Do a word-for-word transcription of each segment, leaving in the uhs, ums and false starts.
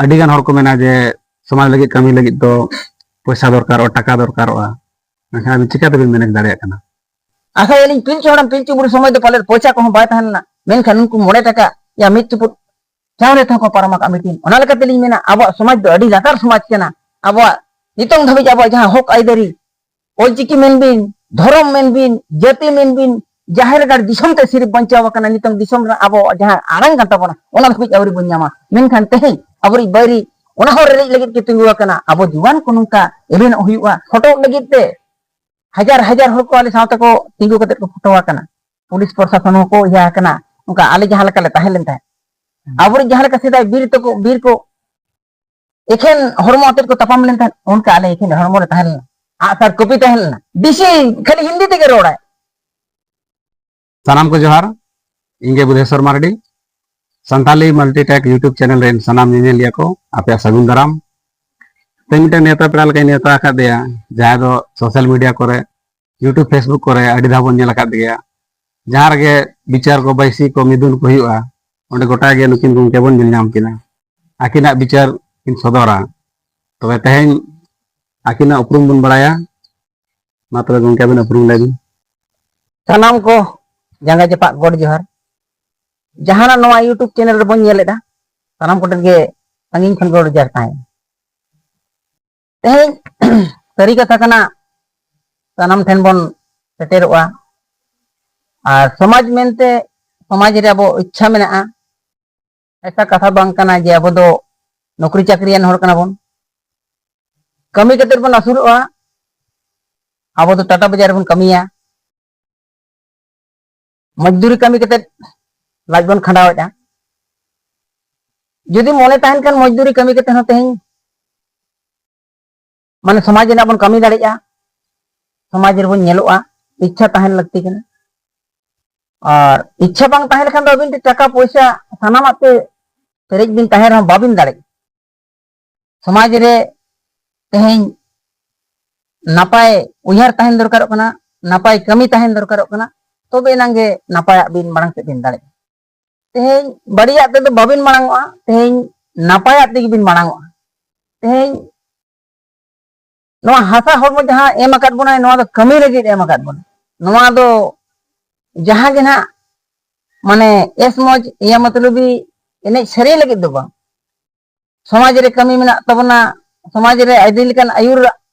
ᱟᱹᱰᱤ ᱜᱟᱱ ᱦᱚᱲ ᱠᱚ ᱢᱮᱱᱟ ᱡᱮ ᱥᱚᱢᱟᱡᱽ ᱞᱟᱹᱜᱤᱫ ᱠᱟᱹᱢᱤ ᱞᱟᱹᱜᱤᱫ ᱫᱚ ᱯᱚᱭᱥᱟ ᱫᱚᱨᱠᱟᱨᱚᱜᱼᱟ, ᱴᱟᱠᱟ ᱫᱚᱨᱠᱟᱨᱚᱜᱼᱟ, ᱢᱮᱱᱠᱷᱟᱱ ᱟᱹᱵᱤᱱ ᱪᱤᱠᱟᱹ ᱛᱮᱵᱤᱱ ᱢᱮᱱᱮᱡᱽ ᱫᱟᱲᱮᱭᱟᱜ ᱠᱟᱱᱟ? ᱟᱥᱟᱭᱟᱞᱤᱧ ᱯᱤᱞᱪᱩ ᱦᱟᱲᱟᱢ ᱯᱤᱞᱪᱩ ᱵᱩᱲᱦᱤ ᱥᱚᱢᱚᱭ ᱫᱚ ᱯᱟᱞᱮᱫ ᱯᱚᱭᱥᱟ ᱠᱚᱦᱚᱸ ᱵᱟᱭ ᱛᱟᱦᱮᱸ ᱞᱮᱱᱟ, ᱢᱮᱱᱠᱷᱟᱱ ᱩᱱᱠᱩ ᱢᱚᱬᱮ ᱴᱟᱠᱟ ᱭᱟ ᱢᱤᱫ ᱪᱩᱯᱩᱫ ᱪᱟᱣᱞᱮ ᱛᱮᱦᱚᱸ ᱠᱚ ᱯᱟᱨᱚᱢ ᱟᱠᱟᱫ ᱢᱤᱫᱴᱤᱱ᱾ ᱚᱱᱟ ᱞᱮᱠᱟ ᱛᱮᱞᱤᱧ ᱢᱮᱱᱟ, ᱟᱵᱚᱣᱟᱜ ᱥᱚᱢᱟᱡᱽ ᱫᱚ ᱟᱹᱰᱤ ᱞᱟᱛᱟᱨ ᱥᱚᱢᱟᱡᱽ ᱠᱟᱱᱟ᱾ ᱟᱵᱚᱣᱟᱜ ᱱᱤᱛᱚᱝ ᱫᱷᱟᱹᱵᱤᱡ ᱟᱵᱚᱣᱟᱜ ᱡᱟᱦᱟᱸ ᱦᱚᱠ ᱟᱹᱭᱫᱟᱹᱨᱤ, ᱚᱞᱪᱤᱠᱤ ᱢᱮᱱ ᱵᱤᱱ, ᱫᱷᱚᱨᱚᱢ ᱢᱮᱱ ᱵᱤᱱ, ᱡᱟᱹᱛᱤ ᱢᱮᱱ ᱵᱤᱱ, ᱡᱟᱦᱮᱨ ᱜᱟᱲ ᱫᱤᱥᱚᱢ ᱛᱮ ᱥᱤᱨᱤᱯ ᱵᱟᱧᱪᱟᱣ ᱟᱠᱟᱱᱟ, ᱱᱤᱛᱚᱝ ᱫᱤᱥᱚᱢ ᱨᱮ ᱟᱵᱚ ᱡᱟᱦᱟᱸ ᱟᱲᱟᱝ ᱠᱟᱱ ᱛᱟᱵᱚᱱᱟ, ᱚᱱᱟ ᱫᱷᱟᱹᱵᱤᱡ ᱟᱹᱣᱨᱤ ᱵᱚᱱ ᱧᱟᱢᱟ᱾ ᱢᱮᱱᱠᱷᱟᱱ ᱛᱮᱦᱮᱧ ᱟᱵᱚᱨᱤᱡ ᱵᱟᱹᱭᱨᱤ ᱚᱱᱟ ᱦᱚᱸ ᱨᱮᱡ ᱞᱟᱹᱜᱤᱫ ᱠᱚ ᱛᱤᱸᱜᱩ ᱟᱠᱟᱱᱟ᱾ ᱟᱵᱚ ᱡᱩᱣᱟᱹᱱ ᱠᱚ ᱱᱚᱝᱠᱟ ᱮᱵᱷᱮᱱᱚᱜ ᱦᱩᱭᱩᱜᱼᱟ, ᱯᱷᱳᱴᱳ ᱞᱟᱹᱜᱤᱫ ᱛᱮ ᱦᱟᱡᱟᱨ ᱦᱟᱡᱟᱨ ᱦᱚᱲ ᱠᱚ ᱟᱞᱮ ᱥᱟᱶᱛᱮ ᱠᱚ ᱛᱤᱸᱜᱩ ᱠᱟᱛᱮ ᱠᱚ ᱯᱷᱳᱴᱳ ᱟᱠᱟᱱᱟ᱾ ᱯᱩᱞᱤᱥ ᱯᱨᱚᱥᱟᱥᱚᱱ ᱦᱚᱸᱠᱚ ᱤᱭᱟᱹ ᱟᱠᱟᱱᱟ, ᱚᱱᱠᱟ ᱟᱞᱮ ᱡᱟᱦᱟᱸ ᱞᱮᱠᱟ ᱞᱮ ᱛᱟᱦᱮᱸ ᱞᱮᱱ ᱛᱟᱦᱮᱸᱫ᱾ ᱟᱵᱚᱨᱮᱱ ᱡᱟᱦᱟᱸ ᱞᱮᱠᱟ ᱥᱮᱫᱟᱭ ᱵᱤᱨ ᱛᱟᱠᱚ, ᱵᱤᱨ ᱠᱚ ᱮᱠᱷᱮᱱ ᱦᱚᱲᱢᱚ ᱟᱛᱮᱫ ᱠᱚ ᱛᱟᱯᱟᱢ ᱞᱮᱱ ᱛᱟᱦᱮᱸᱫ, ᱚᱱᱠᱟ ᱟᱞᱮ ᱮᱠᱷᱮᱱ ᱦᱚᱲᱢᱚ ᱞᱮ ᱛᱟᱦᱮᱸ ᱞᱮᱱᱟ, ᱟᱜᱼᱥᱟᱨ ᱠᱟᱹᱯᱤ ᱛᱟᱦᱮᱸ ᱞᱮᱱᱟ᱾ ᱵᱮᱥᱤ ᱠᱷᱟᱹᱞᱤ ᱦᱤᱱᱫᱤ ᱛᱮᱜᱮ ᱨᱚᱲᱟᱭ᱾ ᱥᱟᱱᱟᱢ ᱠᱚ ᱡᱚᱦᱟᱨ, ᱤᱧ ᱜᱮ ᱵᱩᱫᱷᱮᱥᱣᱚᱨ ᱢᱟᱨᱰᱤ᱾ ᱥᱟᱱᱛᱟᱞᱤ ᱢᱟᱞᱴᱤᱴᱮᱠ YouTube ᱪᱮᱱᱮᱞ ᱨᱮᱱ ᱥᱟᱱᱟᱢ ᱧᱮᱧᱮᱞᱤᱭᱟᱹ ᱠᱚ, ᱟᱯᱮᱭᱟᱜ ᱥᱟᱹᱜᱩᱱ ᱫᱟᱨᱟᱢ᱾ ᱛᱮᱦᱮᱧ ᱢᱤᱫᱴᱮᱱ ᱱᱮᱣᱛᱟ ᱯᱮᱲᱟ ᱞᱮᱠᱟᱧ ᱱᱮᱣᱛᱟ ᱟᱠᱟᱫᱮᱭᱟ, ᱡᱟᱦᱟᱸᱭ ᱫᱚ ᱥᱳᱥᱟᱞ ᱢᱤᱰᱤᱭᱟ ᱠᱚᱨᱮ, YouTube, Facebook ᱠᱚᱨᱮ ᱟᱹᱰᱤ ᱫᱷᱟᱣ ᱵᱚᱱ ᱧᱮᱞ ᱟᱠᱟᱫ ᱜᱮᱭᱟ᱾ ᱡᱟᱦᱟᱸ ᱨᱮᱜᱮ ᱵᱤᱪᱟᱹᱨ ᱠᱚ, ᱵᱟᱹᱭᱥᱤ ᱠᱚ, ᱢᱤᱫᱩᱱ ᱠᱚ ᱦᱩᱭᱩᱜᱼᱟ, ᱚᱸᱰᱮ ᱜᱚᱴᱟ ᱜᱮ ᱱᱩᱠᱤᱱ ᱜᱚᱢᱠᱮ ᱵᱚᱱ ᱧᱮᱞ ᱧᱟᱢ ᱠᱤᱱᱟ, ᱟᱹᱠᱤᱱᱟᱜ ᱵᱤᱪᱟᱹᱨ ᱠᱤᱱ ᱥᱚᱫᱚᱨᱟ᱾ ᱛᱚᱵᱮ ᱛᱮᱦᱮᱧ ᱟᱹᱠᱤᱱᱟᱜ ᱩᱯᱨᱩᱢ ᱵᱚᱱ ᱵᱟᱲᱟᱭᱟ᱾ ᱢᱟ ᱛᱚᱵᱮ ᱜᱚᱢᱠᱮ, ᱟᱵᱤᱱ ᱩᱯᱨᱩᱢ ᱞᱟᱹᱭ ᱵᱤᱱ᱾ ᱥᱟᱱᱟᱢ ᱠᱚ ᱡᱟᱸᱜᱟ ᱡᱟᱯᱟᱜ ᱜᱚᱰ ᱡᱚᱦᱟᱨ᱾ ᱡᱟᱦᱟᱱᱟᱜ ᱱᱚᱣᱟ YouTube ᱪᱮᱱᱮᱞ ᱨᱮᱵᱚᱱ ᱧᱮᱞᱮᱫᱟ, ᱥᱟᱱᱟᱢ ᱠᱚᱴᱷᱮᱱ ᱜᱮ ᱥᱟᱺᱜᱤᱧ ᱠᱷᱚᱱ ᱜᱚᱰ ᱡᱚᱦᱟᱨ ᱛᱟᱦᱮᱸ᱾ ᱛᱮᱦᱮᱧ ᱥᱟᱹᱨᱤ ᱠᱟᱛᱷᱟ ᱠᱟᱱᱟ, ᱥᱟᱱᱟᱢ ᱴᱷᱮᱱ ᱵᱚᱱ ᱥᱮᱴᱮᱨᱚᱜᱼᱟ᱾ ᱟᱨ ᱥᱚᱢᱟᱡᱽ ᱢᱮᱱᱛᱮ ᱥᱚᱢᱟᱡᱽ ᱨᱮ ᱟᱵᱚ ᱤᱪᱪᱷᱟ ᱢᱮᱱᱟᱜᱼᱟ, ᱮᱴᱟᱜ ᱠᱟᱛᱷᱟ ᱵᱟᱝ ᱠᱟᱱᱟ ᱡᱮ ᱟᱵᱚ ᱫᱚ ᱱᱚᱠᱨᱤ ᱪᱟᱹᱠᱨᱤᱭᱟᱱ ᱦᱚᱲ ᱠᱟᱱᱟ ᱵᱚᱱ, ᱠᱟᱹᱢᱤ ᱠᱟᱛᱮ ᱵᱚᱱ ᱟᱹᱥᱩᱞᱚᱜᱼᱟ᱾ ᱟᱵᱚ ᱫᱚ ᱴᱟᱴᱟ ᱵᱟᱡᱟᱨ ᱨᱮᱵᱚᱱ ᱠᱟᱹᱢᱤᱭᱟ, ᱢᱚᱡᱽᱫᱩᱨᱤ ᱠᱟᱹᱢᱤ ᱠᱟᱛᱮ ᱞᱟᱡ ᱵᱚᱱ ᱠᱷᱟᱸᱰᱟᱣᱮᱫᱼᱟ᱾ ᱡᱩᱫᱤ ᱢᱚᱱᱮ ᱛᱟᱦᱮᱱ ᱠᱷᱟᱱ ᱢᱚᱡᱽᱫᱩᱨᱤ ᱠᱟᱹᱢᱤ ᱠᱟᱛᱮ ᱦᱚᱸ ᱛᱮᱦᱮᱧ ᱢᱟᱱᱮ ᱥᱚᱢᱟᱡᱽ ᱨᱮᱱᱟᱜ ᱵᱚᱱ ᱠᱟᱹᱢᱤ ᱫᱟᱲᱮᱭᱟᱜᱼᱟ, ᱥᱚᱢᱟᱡᱽ ᱨᱮᱵᱚᱱ ᱧᱮᱞᱚᱜᱼᱟ, ᱤᱪᱪᱷᱟ ᱛᱟᱦᱮᱱ ᱞᱟᱹᱠᱛᱤ ᱠᱟᱱᱟ᱾ ᱟᱨ ᱤᱪᱪᱷᱟ ᱵᱟᱝ ᱛᱟᱦᱮᱸ ᱞᱮᱠᱷᱟᱱ ᱫᱚ ᱟᱹᱵᱤᱱ ᱴᱷᱮᱱ ᱴᱟᱠᱟ ᱯᱚᱭᱥᱟ ᱥᱟᱱᱟᱢᱟᱜ ᱛᱮ ᱯᱮᱨᱮᱡ ᱵᱤᱱ ᱛᱟᱦᱮᱸ ᱨᱮᱦᱚᱸ ᱵᱟᱵᱤᱱ ᱫᱟᱲᱮᱭᱟᱜᱼᱟ᱾ ᱥᱚᱢᱟᱡᱽ ᱨᱮ ᱛᱮᱦᱮᱧ ᱱᱟᱯᱟᱭ ᱩᱭᱦᱟᱹᱨ ᱛᱟᱦᱮᱱ ᱫᱚᱨᱠᱟᱨᱚᱜ ᱠᱟᱱᱟ, ᱱᱟᱯᱟᱭ ᱠᱟᱹᱢᱤ ᱛᱟᱦᱮᱱ ᱫᱚᱨᱠᱟᱨᱚᱜ ᱠᱟᱱᱟ, ᱛᱚᱵᱮ ᱮᱱᱟᱝ ᱜᱮ ᱱᱟᱯᱟᱭᱟᱜ ᱵᱤᱱ ᱢᱟᱲᱟᱝ ᱥᱮᱫ ᱵᱤᱱ ᱫᱟᱲᱮᱭᱟᱜᱼᱟ᱾ ᱛᱮᱦᱮᱧ ᱵᱟᱹᱲᱤᱡᱟᱜ ᱛᱮᱫᱚ ᱵᱟᱵᱤᱱ ᱢᱟᱲᱟᱝᱚᱜᱼᱟ᱾ ᱛᱮᱦᱮᱧ ᱱᱟᱯᱟᱭᱟᱜ ᱛᱮᱜᱮ ᱵᱤᱱ ᱢᱟᱲᱟᱝ ᱚᱜᱼᱟ᱾ ᱛᱮᱦᱮᱧ ᱱᱚᱣᱟ ᱦᱟᱥᱟ ᱦᱚᱲᱢᱚ ᱡᱟᱦᱟᱸ ᱮᱢ ᱟᱠᱟᱫ ᱵᱚᱱᱟᱭ, ᱱᱚᱣᱟ ᱫᱚ ᱠᱟᱹᱢᱤ ᱞᱟᱹᱜᱤᱫ ᱮᱢ ᱟᱠᱟᱫ ᱵᱚᱱᱟ᱾ ᱱᱚᱣᱟ ᱫᱚ ᱡᱟᱦᱟᱸ ᱜᱮ ᱱᱟᱦᱟᱜ ᱢᱟᱱᱮ ᱮᱥ ᱢᱚᱡᱽ ᱤᱭᱟᱹ ᱢᱚᱛᱞᱚᱵᱤ ᱮᱱᱮᱡ ᱥᱮᱨᱮᱧ ᱞᱟᱹᱜᱤᱫ ᱫᱚ ᱵᱟᱝ, ᱥᱚᱢᱟᱡᱽ ᱨᱮ ᱠᱟᱹᱢᱤ ᱢᱮᱱᱟᱜ ᱛᱟᱵᱚᱱᱟ, ᱥᱚᱢᱟᱡᱽ ᱨᱮ ᱟᱹᱰᱤ ᱞᱮᱠᱟᱱ ᱟᱹᱭᱩᱨ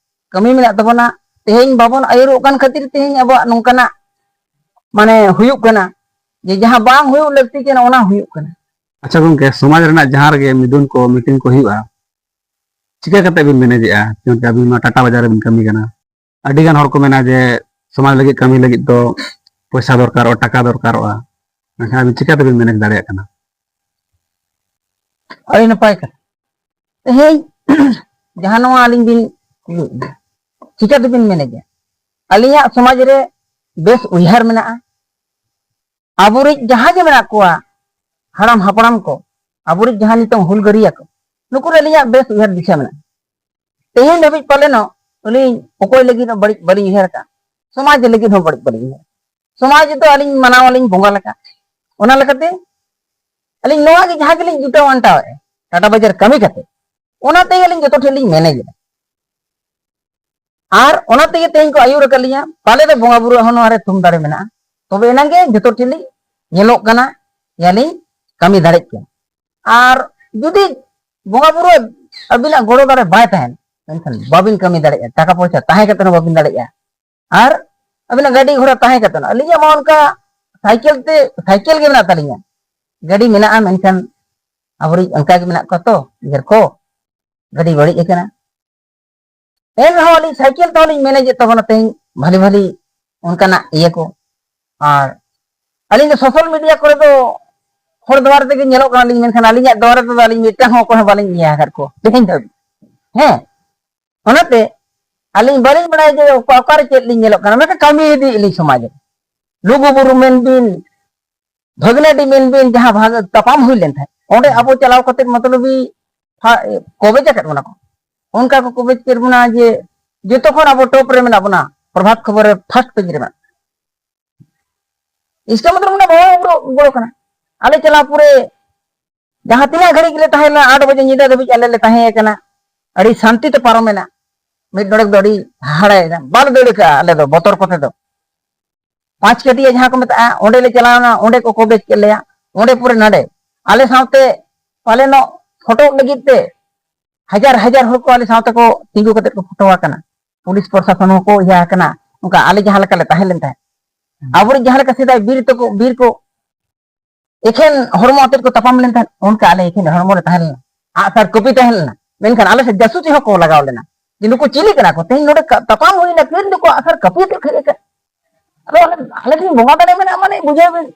ᱠᱟᱹᱢᱤ ᱢᱮᱱᱟᱜ ᱛᱟᱵᱚᱱᱟ᱾ ᱛᱮᱦᱮᱧ ᱵᱟᱵᱚᱱ ᱟᱹᱭᱩᱨᱚᱜ ᱠᱟᱱ ᱠᱷᱟᱹᱛᱤᱨ ᱛᱮᱦᱮᱧ ᱟᱵᱚᱣᱟᱜ ᱱᱚᱝᱠᱟᱱᱟᱜ ᱢᱟᱱᱮ ᱦᱩᱭᱩᱜ ᱠᱟᱱᱟ, ᱡᱮ ᱡᱟᱦᱟᱸ ᱵᱟᱝ ᱦᱩᱭᱩᱜ ᱞᱟᱹᱠᱛᱤ ᱠᱟᱱᱟ ᱚᱱᱟ ᱦᱩᱭᱩᱜ ᱠᱟᱱᱟ᱾ ᱟᱪᱪᱷᱟ ᱜᱚᱝᱠᱮ, ᱥᱚᱢᱟᱡᱽ ᱨᱮᱱᱟᱜ ᱡᱟᱦᱟᱸ ᱨᱮᱜᱮ ᱢᱤᱫᱩᱱ ᱠᱚ, ᱢᱤᱴᱤᱝ ᱠᱚ ᱦᱩᱭᱩᱜᱼᱟ, ᱪᱤᱠᱟᱹ ᱠᱟᱛᱮ ᱵᱤᱱ ᱢᱮᱱᱮᱡᱮᱜᱼᱟ? ᱡᱮᱢᱚᱱ ᱟᱹᱵᱤᱱ ᱢᱟ ᱴᱟᱴᱟ ᱵᱟᱡᱟᱨ ᱨᱮᱵᱤᱱ ᱠᱟᱹᱢᱤ ᱠᱟᱱᱟ, ᱟᱹᱰᱤ ᱜᱟᱱ ᱦᱚᱲ ᱠᱚ ᱢᱮᱱᱟ ᱡᱮ ᱥᱚᱢᱟᱡᱽ ᱞᱟᱹᱜᱤᱫ ᱠᱟᱹᱢᱤ ᱞᱟᱹᱜᱤᱫ ᱫᱚ ᱯᱚᱭᱥᱟ ᱫᱚᱨᱠᱟᱨᱚᱜᱼᱟ, ᱴᱟᱠᱟ ᱫᱚᱨᱠᱟᱨᱚᱜᱼᱟ, ᱢᱮᱱᱠᱷᱟᱱ ᱟᱹᱵᱤᱱ ᱪᱤᱠᱟᱹ ᱛᱮᱵᱤᱱ ᱢᱮᱱᱮᱡᱽ ᱫᱟᱲᱮᱭᱟᱜ ᱠᱟᱱᱟ? ᱟᱹᱰᱤ ᱱᱟᱯᱟᱭ ᱠᱟᱛᱷᱟ᱾ ᱛᱮᱦᱮᱧ ᱡᱟᱦᱟᱸ ᱱᱚᱣᱟ ᱟᱹᱞᱤᱧ ᱵᱤᱱ ᱠᱩᱞᱤᱭᱮᱫ ᱞᱤᱧᱟ, ᱪᱤᱠᱟᱹ ᱛᱮᱵᱤᱱ ᱢᱮᱱᱮᱡᱟ? ᱟᱹᱞᱤᱧᱟᱜ ᱥᱚᱢᱟᱡᱽ ᱨᱮ ᱵᱮᱥ ᱩᱭᱦᱟᱹᱨ ᱢᱮᱱᱟᱜᱼᱟ᱾ ᱟᱵᱚᱨᱤᱡ ᱡᱟᱦᱟᱸ ᱜᱮ ᱢᱮᱱᱟᱜ ᱠᱚᱣᱟ, ᱦᱟᱲᱟᱢ ᱦᱟᱯᱲᱟᱢ ᱠᱚ, ᱟᱵᱚᱨᱤᱡ ᱡᱟᱦᱟᱸ ᱱᱤᱛᱚᱝ ᱦᱩᱞᱜᱟᱹᱨᱤᱭᱟᱹ ᱠᱚ, ᱱᱩᱠᱩ ᱨᱮ ᱟᱹᱞᱤᱧᱟᱜ ᱵᱮᱥ ᱩᱭᱦᱟᱹᱨ ᱫᱤᱥᱟᱹ ᱢᱮᱱᱟᱜᱼᱟ᱾ ᱛᱮᱦᱮᱧ ᱫᱷᱟᱹᱵᱤᱡ ᱯᱟᱞᱮᱱᱚᱜ ᱟᱹᱞᱤᱧ ᱚᱠᱚᱭ ᱞᱟᱹᱜᱤᱫ ᱦᱚᱸ ᱵᱟᱹᱲᱤᱡ ᱵᱟᱹᱞᱤᱧ ᱩᱭᱦᱟᱹᱨ ᱟᱠᱟᱫᱼᱟ, ᱥᱚᱢᱟᱡᱽ ᱞᱟᱹᱜᱤᱫ ᱦᱚᱸ ᱵᱟᱹᱲᱤᱡ ᱵᱟᱹᱞᱤᱧ ᱩᱭᱦᱟᱹᱨ᱾ ᱥᱚᱢᱟᱡᱽ ᱫᱚ ᱟᱹᱞᱤᱧ ᱢᱟᱱᱟᱣ ᱟᱹᱞᱤᱧ ᱵᱚᱸᱜᱟ ᱞᱮᱠᱟ᱾ ᱚᱱᱟ ᱞᱮᱠᱟᱛᱮ ᱟᱹᱞᱤᱧ ᱱᱚᱣᱟ ᱜᱮ ᱡᱟᱦᱟᱸ ᱜᱮᱞᱤᱧ ᱡᱩᱴᱟᱹᱣ ᱟᱱᱴᱟᱣᱮᱫᱼᱟ ᱴᱟᱴᱟ ᱵᱟᱡᱟᱨ ᱠᱟᱹᱢᱤ ᱠᱟᱛᱮ, ᱚᱱᱟ ᱛᱮᱜᱮ ᱟᱹᱞᱤᱧ ᱡᱚᱛᱚ ᱴᱷᱮᱱ ᱞᱤᱧ ᱢᱮᱱᱮᱡᱮᱫᱼᱟ᱾ ᱟᱨ ᱚᱱᱟ ᱛᱮᱜᱮ ᱛᱮᱦᱮᱧ ᱠᱚ ᱟᱹᱭᱩᱨ ᱟᱠᱟᱫ ᱞᱤᱧᱟ᱾ ᱯᱟᱞᱮ ᱫᱚ ᱵᱚᱸᱜᱟ ᱵᱩᱨᱩᱣᱟᱜ ᱦᱚᱸ ᱱᱚᱣᱟ ᱨᱮ ᱛᱷᱩᱢ ᱫᱟᱲᱮ ᱢᱮᱱᱟᱜᱼᱟ, ᱛᱚᱵᱮ ᱮᱱᱟᱝ ᱜᱮ ᱡᱚᱛᱚ ᱴᱷᱮᱱ ᱞᱤᱧ ᱧᱮᱞᱚᱜ ᱠᱟᱱᱟ, ᱭᱟᱞᱤᱧ ᱠᱟᱹᱢᱤ ᱫᱟᱲᱮᱜ ᱠᱟᱱᱟ᱾ ᱟᱨ ᱡᱩᱫᱤ ᱵᱚᱸᱜᱟ ᱵᱩᱨᱩ ᱟᱹᱵᱤᱱᱟᱜ ᱜᱚᱲᱚ ᱫᱟᱲᱮ ᱵᱟᱭ ᱛᱟᱦᱮᱱ, ᱢᱮᱱᱠᱷᱟᱱ ᱵᱟᱵᱤᱱ ᱠᱟᱹᱢᱤ ᱫᱟᱲᱮᱭᱟᱜᱼᱟ, ᱴᱟᱠᱟ ᱯᱚᱭᱥᱟ ᱛᱟᱦᱮᱸ ᱠᱟᱛᱮ ᱦᱚᱸ ᱵᱟᱵᱤᱱ ᱫᱟᱲᱮᱭᱟᱜᱼᱟ᱾ ᱟᱨ ᱟᱹᱵᱤᱱᱟᱜ ᱜᱟᱹᱰᱤ ᱜᱷᱚᱲᱟ ᱛᱟᱦᱮᱸ ᱠᱟᱛᱮ ᱦᱚᱸ, ᱟᱹᱞᱤᱧᱟᱜ ᱢᱟ ᱚᱱᱠᱟ ᱥᱟᱭᱠᱮᱞ ᱛᱮ, ᱥᱟᱭᱠᱮᱞ ᱜᱮ ᱢᱮᱱᱟᱜ ᱛᱟᱹᱞᱤᱧᱟ, ᱜᱟᱹᱰᱤ ᱢᱮᱱᱟᱜᱼᱟ, ᱢᱮᱱᱠᱷᱟᱱ ᱟᱵᱚᱨᱤᱡ ᱚᱱᱠᱟ ᱜᱮ ᱢᱮᱱᱟᱜ ᱠᱚᱣᱟ ᱛᱚ, ᱜᱤᱫᱟᱹᱨ ᱠᱚ, ᱜᱟᱹᱰᱤ ᱵᱟᱹᱲᱤᱡ ᱟᱠᱟᱱᱟ᱾ ᱮᱱ ᱨᱮᱦᱚᱸ ᱟᱹᱞᱤᱧ ᱥᱟᱭᱠᱮᱞ ᱛᱮᱦᱚᱸ ᱞᱤᱧ ᱢᱮᱱᱮᱡᱮᱫ ᱛᱟᱵᱚᱱᱟ ᱛᱮᱦᱮᱧ ᱵᱷᱟᱞᱤ ᱵᱷᱟᱞᱤ ᱚᱱᱠᱟᱱᱟᱜ ᱤᱭᱟᱹ ᱠᱚ᱾ ᱟᱨ ᱟᱹᱞᱤᱧ ᱫᱚ ᱥᱳᱥᱟᱞ ᱢᱤᱰᱤᱭᱟ ᱠᱚᱨᱮ ᱫᱚ ᱦᱚᱲ ᱫᱩᱣᱟᱨ ᱛᱮᱜᱮ ᱧᱮᱞᱚᱜ ᱠᱟᱱᱟᱞᱤᱧ, ᱢᱮᱱᱠᱷᱟᱱ ᱟᱹᱞᱤᱧᱟᱜ ᱫᱩᱣᱟᱨ ᱨᱮᱫᱚ ᱟᱹᱞᱤᱧ ᱢᱤᱫᱴᱟᱝ ᱦᱚᱸ ᱚᱠᱚᱭ ᱦᱚᱸ ᱵᱟᱹᱞᱤᱧ ᱤᱭᱟᱹ ᱟᱠᱟᱫ ᱠᱚᱣᱟ ᱛᱮᱦᱮᱧ ᱫᱷᱟᱹᱵᱤᱡ᱾ ᱦᱮᱸ, ᱚᱱᱟᱛᱮ ᱟᱹᱞᱤᱧ ᱵᱟᱹᱞᱤᱧ ᱵᱟᱲᱟᱭᱟ ᱡᱮ ᱚᱠᱟ, ᱚᱠᱟᱨᱮ ᱪᱮᱫ ᱞᱤᱧ ᱧᱮᱞᱚᱜ ᱠᱟᱱᱟ, ᱢᱮᱱᱠᱷᱟᱱ ᱠᱟᱹᱢᱤ ᱤᱫᱤᱭᱮᱫ ᱞᱤᱧ ᱥᱚᱢᱟᱡᱽ ᱨᱮ᱾ ᱞᱩᱜᱩ ᱵᱩᱨᱩ ᱢᱮᱱ ᱵᱤᱱ, ᱵᱷᱟᱹᱜᱽᱱᱟᱹᱰᱤ ᱢᱮᱱ ᱵᱤᱱ, ᱡᱟᱦᱟᱸ ᱵᱷᱟᱜᱽ ᱛᱟᱯᱟᱢ ᱦᱩᱭ ᱞᱮᱱ ᱛᱟᱦᱮᱸᱫ, ᱚᱸᱰᱮ ᱟᱵᱚ ᱪᱟᱞᱟᱣ ᱠᱟᱛᱮ ᱢᱚᱛᱞᱚᱵᱤ ᱯᱷᱟ-, ᱠᱚᱵᱮᱡ ᱟᱠᱟᱫ ᱵᱚᱱᱟ ᱠᱚ᱾ ᱚᱱᱠᱟ ᱠᱚ ᱠᱚᱵᱮᱡ ᱠᱮᱫ ᱵᱚᱱᱟ ᱡᱮ ᱡᱚᱛᱚ ᱠᱷᱚᱱ ᱟᱵᱚ ᱴᱚᱯ ᱨᱮ ᱢᱮᱱᱟᱜ ᱵᱚᱱᱟ, ᱯᱨᱚᱵᱷᱟᱛ ᱠᱷᱚᱵᱚᱨ ᱨᱮ ᱯᱷᱟᱥᱴ ᱯᱮᱡᱽ ᱨᱮ ᱢᱮᱱᱟᱜ᱾ ᱤᱥᱠᱟ ᱢᱚᱛᱞᱚᱵ ᱢᱟᱱᱮ ᱵᱚᱲᱚ, ᱵᱚᱲᱚ, ᱵᱚᱲᱚ ᱠᱟᱱᱟ᱾ ᱟᱞᱮ ᱪᱟᱞᱟᱣ ᱯᱚᱨᱮ ᱡᱟᱦᱟᱸ ᱛᱤᱱᱟᱹᱜ ᱜᱷᱟᱹᱲᱤᱡ ᱞᱮ ᱛᱟᱦᱮᱸ ᱞᱮᱱᱟ, ᱟᱴ ᱵᱟᱡᱮ ᱧᱤᱫᱟᱹ ᱫᱷᱟᱹᱵᱤᱡ ᱟᱞᱮ ᱞᱮ ᱛᱟᱦᱮᱸ ᱠᱟᱱᱟ᱾ ᱟᱹᱰᱤ ᱥᱟᱱᱛᱤ ᱛᱮ ᱯᱟᱨᱚᱢᱮᱱᱟ᱾ ᱢᱤᱫ ᱰᱚᱸᱰᱮᱠ ᱫᱚ ᱟᱹᱰᱤ ᱦᱟᱦᱟᱲᱟᱭᱮᱱᱟ, ᱵᱟᱞᱮ ᱫᱟᱹᱲ ᱠᱟᱜᱼᱟ ᱟᱞᱮ ᱫᱚ ᱵᱚᱛᱚᱨ ᱠᱚᱛᱮ ᱫᱚ᱾ ᱯᱟᱸᱪ ᱠᱟᱹᱴᱤᱭᱟᱹ ᱡᱟᱦᱟᱸ ᱠᱚ ᱢᱮᱛᱟᱜᱼᱟ, ᱚᱸᱰᱮ ᱞᱮ ᱪᱟᱞᱟᱣᱱᱟ, ᱚᱸᱰᱮ ᱠᱚ ᱠᱚᱵᱮᱡ ᱠᱮᱫ ᱞᱮᱭᱟ᱾ ᱚᱸᱰᱮ ᱯᱚᱨᱮ ᱱᱟᱰᱮ ᱟᱞᱮ ᱥᱟᱶᱛᱮ ᱯᱟᱞᱮᱱᱚᱜ ᱯᱷᱳᱴᱳ ᱞᱟᱹᱜᱤᱫ ᱛᱮ ᱦᱟᱡᱟᱨ ᱦᱟᱡᱟᱨ ᱦᱚᱲ ᱠᱚ ᱟᱞᱮ ᱥᱟᱶᱛᱮ ᱠᱚ ᱛᱤᱸᱜᱩ ᱠᱟᱛᱮ ᱠᱚ ᱯᱷᱳᱴᱳ ᱟᱠᱟᱱᱟ᱾ ᱯᱩᱞᱤᱥ ᱯᱨᱚᱥᱟᱥᱚᱱ ᱦᱚᱸᱠᱚ ᱤᱭᱟᱹ ᱟᱠᱟᱱᱟ᱾ ᱚᱱᱠᱟ ᱟᱞᱮ ᱡᱟᱦᱟᱸ ᱞᱮᱠᱟ ᱞᱮ ᱛᱟᱦᱮᱸ ᱞᱮᱱ ᱛᱟᱦᱮᱸᱫ, ᱟᱵᱚᱨᱮᱱ ᱡᱟᱦᱟᱸ ᱞᱮᱠᱟ ᱥᱮᱫᱟᱭ ᱵᱤᱨ ᱛᱟᱠᱚ, ᱵᱤᱨ ᱠᱚ ᱮᱠᱷᱮᱱ ᱦᱚᱲᱢᱚ ᱟᱛᱮᱫ ᱠᱚ ᱛᱟᱯᱟᱢ ᱞᱮᱱ ᱛᱟᱦᱮᱸᱫ, ᱚᱱᱠᱟ ᱟᱞᱮ ᱮᱠᱷᱮᱱ ᱦᱚᱲᱢᱚ ᱨᱮ ᱛᱟᱦᱮᱸ ᱞᱮᱱᱟ᱾ ᱟᱜᱼᱥᱟᱨ ᱠᱟᱹᱯᱤ ᱛᱟᱦᱮᱸ ᱞᱮᱱᱟ, ᱢᱮᱱᱠᱷᱟᱱ ᱟᱞᱮ ᱥᱮᱫ ᱡᱟᱹᱥᱩᱥᱤ ᱦᱚᱸᱠᱚ ᱞᱟᱜᱟᱣ ᱞᱮᱱᱟ᱾ ᱡᱮ ᱱᱩᱠᱩ ᱪᱤᱞᱤ ᱠᱟᱱᱟ ᱠᱚ, ᱛᱮᱦᱮᱧ ᱱᱚᱰᱮ ᱠᱟ-, ᱛᱟᱯᱟᱢ ᱦᱩᱭᱱᱟ, ᱛᱤᱨ ᱫᱚᱠᱚ ᱟᱜᱼᱥᱟᱨ ᱠᱟᱹᱯᱤ ᱟᱛᱮᱫ ᱠᱚ ᱦᱮᱡ ᱟᱠᱟᱱ᱾ ᱟᱫᱚ ᱟᱞᱮ, ᱟᱞᱮ ᱴᱷᱮᱱ ᱵᱚᱸᱜᱟ ᱫᱟᱲᱮ ᱢᱮᱱᱟᱜᱼᱟ, ᱢᱟᱱᱮ ᱵᱩᱡᱷᱟᱹᱣ ᱵᱤᱱ,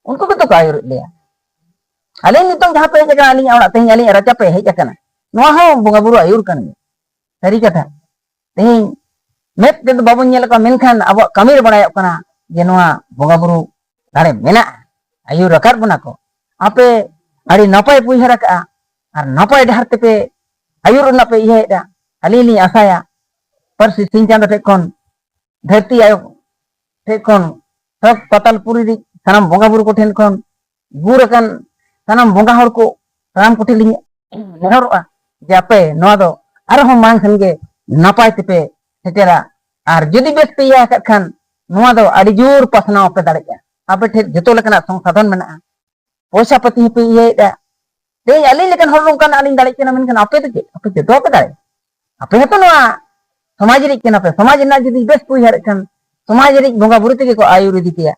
ᱩᱱᱠᱩ ᱜᱮᱛᱚ ᱠᱚ ᱟᱹᱭᱩᱨᱮᱫ ᱞᱮᱭᱟ᱾ ᱟᱞᱮ ᱱᱤᱛᱚᱝ ᱡᱟᱦᱟᱸ ᱯᱮ ᱦᱮᱡ ᱟᱠᱟᱱᱟ, ᱟᱹᱞᱤᱧᱟᱜ ᱚᱲᱟᱜ, ᱛᱮᱦᱮᱧ ᱟᱹᱞᱤᱧᱟᱜ ᱨᱟᱪᱟ ᱯᱮ ᱦᱮᱡ ᱟᱠᱟᱱᱟ, ᱱᱚᱣᱟ ᱦᱚᱸ ᱵᱚᱸᱜᱟ ᱵᱩᱨᱩ ᱟᱹᱭᱩᱨ ᱠᱟᱱ ᱜᱮᱭᱟ᱾ ᱥᱟᱹᱨᱤ ᱠᱟᱛᱷᱟ, ᱛᱮᱦᱮᱧ ᱢᱮᱫ ᱛᱮᱫᱚ ᱵᱟᱵᱚᱱ ᱧᱮᱞ ᱟᱠᱟᱫᱟ, ᱢᱮᱱᱠᱷᱟᱱ ᱟᱵᱚᱣᱟᱜ ᱠᱟᱹᱢᱤ ᱨᱮ ᱵᱟᱲᱟᱭᱚᱜ ᱠᱟᱱᱟ ᱡᱮ ᱱᱚᱣᱟ ᱵᱚᱸᱜᱟ ᱵᱩᱨᱩ ᱫᱟᱲᱮ ᱢᱮᱱᱟᱜᱼᱟ, ᱟᱹᱭᱩᱨ ᱟᱠᱟᱫ ᱵᱚᱱᱟ ᱠᱚ᱾ ᱟᱯᱮ ᱟᱹᱰᱤ ᱱᱟᱯᱟᱭ ᱯᱮ ᱩᱭᱦᱟᱹᱨ ᱟᱠᱟᱫᱼᱟ ᱟᱨ ᱱᱟᱯᱟᱭ ᱰᱟᱦᱟᱨ ᱛᱮᱯᱮ ᱟᱹᱭᱩᱨ ᱨᱮᱱᱟᱜ ᱯᱮ ᱤᱭᱟᱹᱭᱮᱫᱼᱟ᱾ ᱟᱹᱞᱤᱧ ᱞᱤᱧ ᱟᱥᱟᱭᱟ ᱯᱟᱹᱨᱥᱤ ᱥᱤᱧ ᱪᱟᱸᱫᱚ ᱴᱷᱮᱱ ᱠᱷᱚᱱ, ᱫᱷᱟᱹᱨᱛᱤ ᱟᱭᱳ ᱴᱷᱮᱱ ᱠᱷᱚᱱ, ᱥᱚᱛ ᱯᱟᱛᱟᱞ ᱯᱩᱨᱤ ᱨᱤᱡ ᱥᱟᱱᱟᱢ ᱵᱚᱸᱜᱟ ᱵᱩᱨᱩ ᱠᱚᱴᱷᱮᱱ ᱠᱷᱚᱱ, ᱜᱩᱨ ᱟᱠᱟᱱ ᱥᱟᱱᱟᱢ ᱵᱚᱸᱜᱟ ᱦᱚᱲ ᱠᱚ, ᱥᱟᱱᱟᱢ ᱠᱚᱴᱷᱮᱱ ᱞᱤᱧ ᱱᱮᱦᱚᱨᱚᱜᱼᱟ ᱡᱮ ᱟᱯᱮ ᱱᱚᱣᱟ ᱫᱚ ᱟᱨᱦᱚᱸ ᱢᱟᱲᱟᱝ ᱥᱮᱱ ᱜᱮ ᱱᱟᱯᱟᱭ ᱛᱮᱯᱮ ᱥᱮᱴᱮᱨᱟ᱾ ᱟᱨ ᱡᱩᱫᱤ ᱵᱮᱥ ᱯᱮ ᱤᱭᱟᱹ ᱟᱠᱟᱫ ᱠᱷᱟᱱ, ᱱᱚᱣᱟ ᱫᱚ ᱟᱹᱰᱤ ᱡᱳᱨ ᱯᱟᱥᱱᱟᱣ ᱯᱮ ᱫᱟᱲᱮᱭᱟᱜᱼᱟ᱾ ᱟᱯᱮ ᱴᱷᱮᱱ ᱡᱚᱛᱚ ᱞᱮᱠᱟᱱᱟᱜ ᱥᱚᱝᱥᱟᱫᱷᱚᱱ ᱢᱮᱱᱟᱜᱼᱟ, ᱯᱚᱭᱥᱟ ᱯᱟᱹᱛᱤ ᱦᱚᱸᱯᱮ ᱤᱭᱟᱹᱭᱮᱫᱼᱟ᱾ ᱛᱮᱦᱮᱧ ᱟᱹᱞᱤᱧ ᱞᱮᱠᱟᱱ ᱦᱚᱲ ᱱᱚᱝᱠᱟᱱᱟᱜ ᱟᱹᱞᱤᱧ ᱫᱟᱲᱮᱭᱟᱜ ᱠᱟᱱᱟ, ᱢᱮᱱᱠᱷᱟᱱ ᱟᱯᱮ ᱫᱚ ᱪᱮᱫ? ᱟᱯᱮ ᱡᱚᱛᱚ ᱯᱮ ᱫᱟᱲᱮᱭᱟᱜᱼᱟ᱾ ᱟᱯᱮ ᱦᱚᱸᱛᱚ ᱱᱚᱣᱟ ᱥᱚᱢᱟᱡᱽ ᱨᱤᱡ ᱠᱟᱱᱟ ᱯᱮ᱾ ᱥᱚᱢᱟᱡᱽ ᱨᱮᱱᱟᱜ ᱡᱩᱫᱤ ᱵᱮᱥ ᱯᱮ ᱩᱭᱦᱟᱹᱨᱮᱫ ᱠᱷᱟᱱ, ᱥᱚᱢᱟᱡᱽ ᱨᱤᱡ ᱵᱚᱸᱜᱟ ᱵᱩᱨᱩ ᱛᱮᱜᱮ ᱠᱚ ᱟᱹᱭᱩᱨ ᱤᱫᱤ ᱯᱮᱭᱟ᱾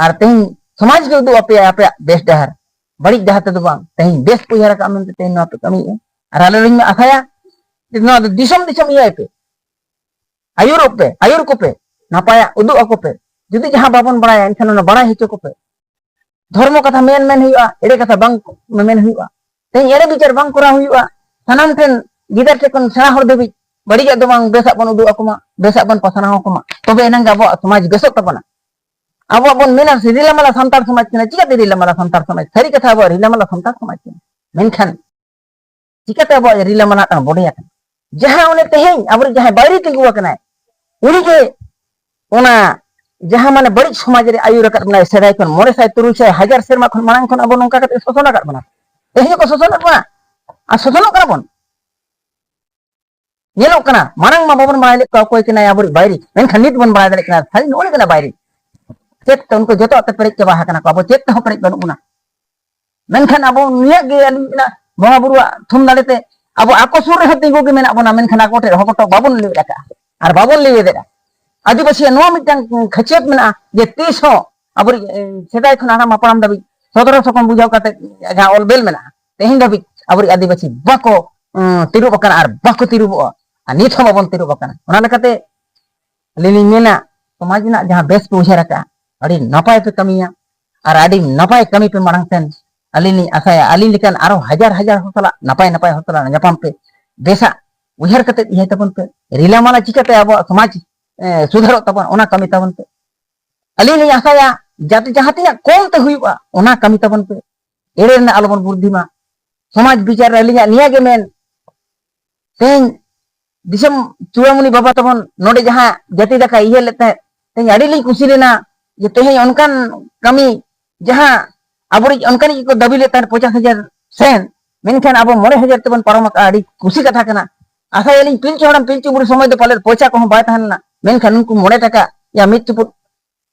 ᱟᱨ ᱛᱮᱦᱮᱧ ᱥᱚᱢᱟᱡᱽ ᱜᱮ ᱩᱫᱩᱜ ᱟᱯᱮᱭᱟ ᱟᱯᱮᱭᱟᱜ ᱵᱮᱥ ᱰᱟᱦᱟᱨ, ᱵᱟᱹᱲᱤᱡ ᱰᱟᱦᱟᱨ ᱛᱮᱫᱚ ᱵᱟᱝ᱾ ᱛᱮᱦᱮᱧ ᱵᱮᱥ ᱯᱮ ᱩᱭᱦᱟᱹᱨ ᱟᱠᱟᱫ ᱢᱮᱱᱛᱮ ᱛᱮᱦᱮᱧ ᱱᱚᱣᱟ ᱯᱮ ᱠᱟᱹᱢᱤᱭᱮᱫᱼᱟ᱾ ᱟᱨ ᱟᱞᱮ ᱞᱤᱧ ᱟᱥᱟᱭᱟ ᱡᱮ ᱱᱚᱣᱟ ᱫᱚ ᱫᱤᱥᱚᱢ ᱫᱤᱥᱚᱢ ᱤᱭᱟᱹᱭ ᱯᱮ, ᱟᱹᱭᱩᱨᱚᱜ ᱯᱮ, ᱟᱹᱭᱩᱨ ᱠᱚᱯᱮ, ᱱᱟᱯᱟᱭᱟᱜ ᱩᱫᱩᱜ ᱟᱠᱚ ᱯᱮ᱾ ᱡᱩᱫᱤ ᱡᱟᱦᱟᱸ ᱵᱟᱵᱚᱱ ᱵᱟᱲᱟᱭᱟ, ᱮᱱᱠᱷᱟᱱ ᱚᱱᱟ ᱵᱟᱲᱟᱭ ᱦᱚᱪᱚ ᱠᱚᱯᱮ᱾ ᱫᱷᱚᱨᱢᱚ ᱠᱟᱛᱷᱟ ᱢᱮᱱ ᱢᱮᱱ ᱦᱩᱭᱩᱜᱼᱟ, ᱮᱲᱮ ᱠᱟᱛᱷᱟ ᱵᱟᱝ ᱢᱮᱢᱮᱱ ᱦᱩᱭᱩᱜᱼᱟ᱾ ᱛᱮᱦᱮᱧ ᱮᱲᱮ ᱵᱤᱪᱟᱹᱨ ᱵᱟᱝ ᱠᱚᱨᱟᱣ ᱦᱩᱭᱩᱜᱼᱟ᱾ ᱥᱟᱱᱟᱢ ᱴᱷᱮᱱ, ᱜᱤᱫᱟᱹᱨ ᱴᱷᱮᱱ ᱠᱷᱚᱱ ᱥᱮᱬᱟ ᱦᱚᱲ ᱫᱷᱟᱹᱵᱤᱡ, ᱵᱟᱹᱲᱤᱡᱟᱜ ᱫᱚ ᱵᱟᱝ, ᱵᱮᱥᱟᱜ ᱵᱚᱱ ᱩᱫᱩᱜ ᱟᱠᱚ ᱢᱟ, ᱵᱮᱥᱟᱜ ᱵᱚᱱ ᱯᱟᱥᱱᱟᱣ ᱟᱠᱚ ᱢᱟ, ᱛᱚᱵᱮ ᱮᱱᱟᱝ ᱜᱮ ᱟᱵᱚᱣᱟᱜ ᱥᱚᱢᱟᱡᱽ ᱵᱮᱥᱚᱜ ᱛᱟᱵᱚᱱᱟ᱾ ᱟᱵᱚᱣᱟᱜ ᱵᱚᱱ ᱢᱮᱱᱟ ᱥᱮ ᱨᱤᱞᱟᱹᱢᱟᱞᱟ ᱥᱟᱱᱛᱟᱲ ᱥᱚᱢᱟᱡᱽ ᱠᱟᱱᱟ, ᱪᱤᱠᱟᱹᱛᱮ ᱨᱤᱞᱟᱹᱢᱟᱞᱟ ᱥᱟᱱᱛᱟᱲ ᱥᱚᱢᱟᱡᱽ? ᱥᱟᱹᱨᱤ ᱠᱟᱛᱷᱟ, ᱟᱵᱚᱣᱟᱜ ᱨᱤᱞᱟᱹᱢᱟᱞᱟ ᱥᱟᱱᱛᱟᱲ ᱥᱚᱢᱟᱡᱽ ᱠᱟᱱᱟ, ᱢᱮᱱᱠᱷᱟᱱ ᱪᱤᱠᱟᱹᱛᱮ ᱟᱵᱚᱣᱟᱜ ᱨᱤᱞᱟᱹᱢᱟᱞᱟ ᱴᱟᱝ ᱵᱚᱰᱮ ᱟᱠᱟᱱᱟ? ᱡᱟᱦᱟᱸ ᱚᱱᱮ ᱛᱮᱦᱮᱧ ᱟᱵᱚᱨᱮᱱ ᱡᱟᱦᱟᱸᱭ ᱵᱟᱭᱨᱤ ᱛᱤᱸᱜᱩ ᱟᱠᱟᱱᱟᱭ, ᱩᱱᱤᱜᱮ ᱚᱱᱟ ᱡᱟᱦᱟᱸ ᱢᱟᱱᱮ ᱵᱟᱹᱲᱤᱡ ᱥᱚᱢᱟᱡᱽ ᱨᱮ ᱟᱹᱭᱩᱨ ᱟᱠᱟᱫ ᱵᱚᱱᱟᱭ, ᱥᱮᱫᱟᱭ ᱠᱷᱚᱱ ᱢᱚᱬᱮ ᱥᱟᱭ ᱛᱩᱨᱩᱭ ᱥᱟᱭ ᱦᱟᱡᱟᱨ ᱥᱮᱨᱢᱟ ᱠᱷᱚᱱ ᱢᱟᱲᱟᱝ ᱠᱷᱚᱱ ᱟᱵᱚ ᱱᱚᱝᱠᱟ ᱠᱟᱛᱮ ᱥᱟᱥᱚᱱ ᱟᱠᱟᱫ ᱵᱚᱱᱟ᱾ ᱛᱮᱦᱮᱧ ᱦᱚᱸᱠᱚ ᱥᱳᱥᱚᱱᱮᱫ ᱵᱚᱱᱟ ᱟᱨ ᱥᱳᱥᱚᱱᱚᱜ ᱠᱟᱱᱟ ᱵᱚᱱ᱾ ᱧᱮᱞᱚᱜ ᱠᱟᱱᱟ, ᱢᱟᱲᱟᱝ ᱢᱟ ᱵᱟᱵᱚᱱ ᱵᱟᱲᱟᱭ ᱞᱮᱫ ᱠᱚᱣᱟ ᱚᱠᱚᱭ ᱠᱟᱱᱟᱭ ᱟᱵᱚᱨᱤᱡ ᱵᱟᱭᱨᱤ, ᱢᱮᱱᱠᱷᱟᱱ ᱱᱤᱛ ᱵᱚᱱ ᱵᱟᱲᱟᱭ ᱫᱟᱲᱮᱭᱟᱜ ᱠᱟᱱᱟ ᱥᱟᱹᱨᱤ ᱱᱚᱜᱼᱚ ᱱᱚᱝᱠᱟᱱᱟᱜ ᱵᱟᱭᱨᱤ᱾ ᱪᱮᱫ ᱛᱮ ᱩᱱᱠᱩ ᱡᱚᱛᱚᱣᱟᱜ ᱛᱮ ᱯᱮᱨᱮᱡ ᱪᱟᱵᱟ ᱟᱠᱟᱱᱟ ᱠᱚ, ᱟᱵᱚ ᱪᱮᱫ ᱛᱮᱦᱚᱸ ᱯᱮᱨᱮᱡ ᱵᱟᱹᱱᱩᱜ ᱵᱚᱱᱟ᱾ ᱢᱮᱱᱠᱷᱟᱱ ᱟᱵᱚ ᱱᱤᱭᱟᱹ ᱜᱮ ᱟᱹᱞᱤᱧ ᱢᱮᱱᱟ, ᱵᱚᱸᱜᱟ ᱵᱩᱨᱩᱣᱟᱜ ᱛᱷᱩᱢ ᱫᱟᱲᱮ ᱛᱮ ᱟᱵᱚ ᱟᱠᱚ ᱥᱩᱨ ᱨᱮᱦᱚᱸ ᱛᱤᱸᱜᱩ ᱜᱮ ᱢᱮᱱᱟᱜ ᱵᱚᱱᱟ, ᱢᱮᱱᱠᱷᱟᱱ ᱟᱠᱚ ᱴᱷᱮᱱ ᱦᱚᱠᱚᱴᱚᱜ ᱵᱟᱵᱚᱱ ᱞᱟᱹᱭ ᱟᱠᱟᱫᱼᱟ ᱟᱨ ᱵᱟᱵᱚᱱ ᱞᱟᱹᱭ ᱮᱫᱟ᱾ ᱟᱹᱫᱤᱵᱟᱹᱥᱤᱭᱟᱜ ᱱᱚᱣᱟ ᱢᱤᱫᱴᱟᱝ ᱠᱷᱟᱹᱥᱤᱭᱟᱹᱛ ᱢᱮᱱᱟᱜᱼᱟ ᱡᱮ ᱛᱤᱥ ᱦᱚᱸ ᱟᱵᱚᱨᱤᱡ, ᱮ, ᱥᱮᱫᱟᱭ ᱠᱷᱚᱱ ᱦᱟᱲᱟᱢ ᱦᱟᱯᱲᱟᱢ ᱫᱷᱟᱹᱵᱤᱡ ᱥᱚᱫᱚᱨ ᱥᱚᱠᱚᱢ ᱵᱩᱡᱷᱟᱹᱣ ᱠᱟᱛᱮ ᱡᱟᱦᱟᱸ ᱚᱞ ᱵᱮᱞ ᱢᱮᱱᱟᱜᱼᱟ, ᱛᱮᱦᱮᱧ ᱫᱷᱟᱹᱵᱤᱡ ᱟᱵᱚᱨᱤᱡ ᱟᱹᱫᱤᱵᱟᱹᱥᱤ ᱵᱟᱠᱚ, ᱩᱸ, ᱛᱤᱨᱩᱵ ᱟᱠᱟᱱᱟ ᱟᱨ ᱵᱟᱠᱚ ᱛᱤᱨᱩᱵᱚᱜᱼᱟ ᱟᱨ ᱱᱤᱛ ᱦᱚᱸ ᱵᱟᱵᱚᱱ ᱛᱤᱨᱩᱵ ᱟᱠᱟᱱᱟ᱾ ᱚᱱᱟ ᱞᱮᱠᱟᱛᱮ ᱟᱹᱞᱤᱧ ᱞᱤᱧ ᱢᱮᱱᱟ, ᱥᱚᱢᱟᱡᱽ ᱨᱮᱱᱟᱜ ᱡᱟᱦᱟᱸ ᱵᱮᱥ ᱯᱮ ᱩᱭᱦᱟᱹᱨ ᱟᱠᱟᱫᱼᱟ, ᱟᱹᱰᱤ ᱱᱟᱯᱟᱭ ᱯᱮ ᱠᱟᱹᱢᱤᱭᱟ ᱟᱨ ᱟᱹᱰᱤ ᱱᱟᱯᱟᱭ ᱠᱟᱹᱢᱤ ᱯᱮ ᱢᱟᱲᱟᱝ ᱥᱮᱱ᱾ ᱟᱹᱞᱤᱧ ᱞᱤᱧ ᱟᱥᱟᱭᱟ, ᱟᱹᱞᱤᱧ ᱞᱮᱠᱟᱱ ᱟᱨᱚ ᱦᱟᱡᱟᱨ ᱦᱟᱡᱟᱨ ᱦᱚᱲ ᱥᱟᱞᱟᱜ ᱱᱟᱯᱟᱭ ᱱᱟᱯᱟᱭ ᱦᱚᱲ ᱥᱟᱞᱟᱜ ᱧᱟᱯᱟᱢ ᱯᱮ, ᱵᱮᱥᱟᱜ ᱩᱭᱦᱟᱹᱨ ᱠᱟᱛᱮ ᱤᱭᱟᱹᱭ ᱛᱟᱵᱚᱱ ᱯᱮ᱾ ᱨᱤᱞᱟᱢᱟᱞᱟ ᱪᱤᱠᱟᱹᱛᱮ ᱟᱵᱚᱣᱟᱜ ᱥᱚᱢᱟᱡᱽ, ᱮ, ᱥᱩᱫᱷᱟᱹᱨᱚᱜ ᱛᱟᱵᱚᱱ, ᱚᱱᱟ ᱠᱟᱹᱢᱤ ᱛᱟᱵᱚᱱ ᱯᱮ᱾ ᱟᱹᱞᱤᱧ ᱞᱤᱧ ᱟᱥᱟᱭᱟ ᱡᱟᱛᱮ ᱡᱟᱦᱟᱸ ᱛᱤᱱᱟᱹᱜ ᱠᱚᱢ ᱛᱮ ᱦᱩᱭᱩᱜᱼᱟ, ᱚᱱᱟ ᱠᱟᱹᱢᱤ ᱛᱟᱵᱚᱱ ᱯᱮ᱾ ᱮᱲᱮ ᱨᱮᱱᱟᱜ ᱟᱞᱚᱵᱚᱱ ᱵᱩᱨᱫᱷᱤ ᱢᱟ᱾ ᱥᱚᱢᱟᱡᱽ ᱵᱤᱪᱟᱨ ᱨᱮ ᱟᱹᱞᱤᱧᱟᱜ ᱱᱤᱭᱟᱹ ᱜᱮ ᱢᱮᱱ, ᱛᱮᱦᱮᱧ ᱫᱤᱥᱚᱢ ᱪᱩᱲᱟᱢᱩᱱᱤ ᱵᱟᱵᱟ ᱛᱟᱵᱚᱱ ᱱᱚᱰᱮ ᱡᱟᱦᱟᱸ ᱡᱟᱹᱛᱤ ᱫᱟᱠᱟ ᱤᱭᱟᱹ ᱞᱮᱫ ᱛᱟᱦᱮᱸᱫ, ᱛᱮᱦᱮᱧ ᱟᱹᱰᱤ ᱞᱤᱧ ᱠᱩᱥᱤ ᱞᱮᱱᱟ ᱡᱮ ᱛᱮᱦᱮᱧ ᱚᱱᱠᱟᱱ ᱠᱟᱹᱢᱤ ᱡᱟᱦᱟᱸ ᱟᱵᱚᱨᱤᱡ ᱚᱱᱠᱟᱱᱤᱡ ᱜᱮᱠᱚ ᱫᱟᱹᱵᱤ ᱞᱮᱫ ᱛᱟᱦᱮᱸᱫ ᱯᱚᱧᱪᱟᱥ ᱦᱟᱡᱟᱨ ᱥᱮᱱ, ᱢᱮᱱᱠᱷᱟᱱ ᱟᱵᱚ ᱢᱚᱬᱮ ᱦᱟᱡᱟᱨ ᱛᱮᱵᱚᱱ ᱯᱟᱨᱚᱢ ᱟᱠᱟᱫᱼᱟ, ᱟᱹᱰᱤ ᱠᱩᱥᱤ ᱠᱟᱛᱷᱟ ᱠᱟᱱᱟ᱾ ᱟᱥᱟᱭᱟᱞᱤᱧ ᱯᱤᱞᱪᱩ ᱦᱟᱲᱟᱢ ᱯᱤᱞᱪᱩ ᱵᱩᱲᱦᱤ ᱥᱚᱢᱚᱭ ᱫᱚ ᱯᱟᱞᱮᱫ ᱯᱚᱭᱥᱟ ᱠᱚᱦᱚᱸ ᱵᱟᱭ ᱛᱟᱦᱮᱸ ᱞᱮᱱᱟ, ᱢᱮᱱᱠᱷᱟᱱ ᱩᱱᱠᱩ ᱢᱚᱬᱮ ᱴᱟᱠᱟ ᱭᱟ ᱢᱤᱫ ᱪᱩᱯᱩᱫ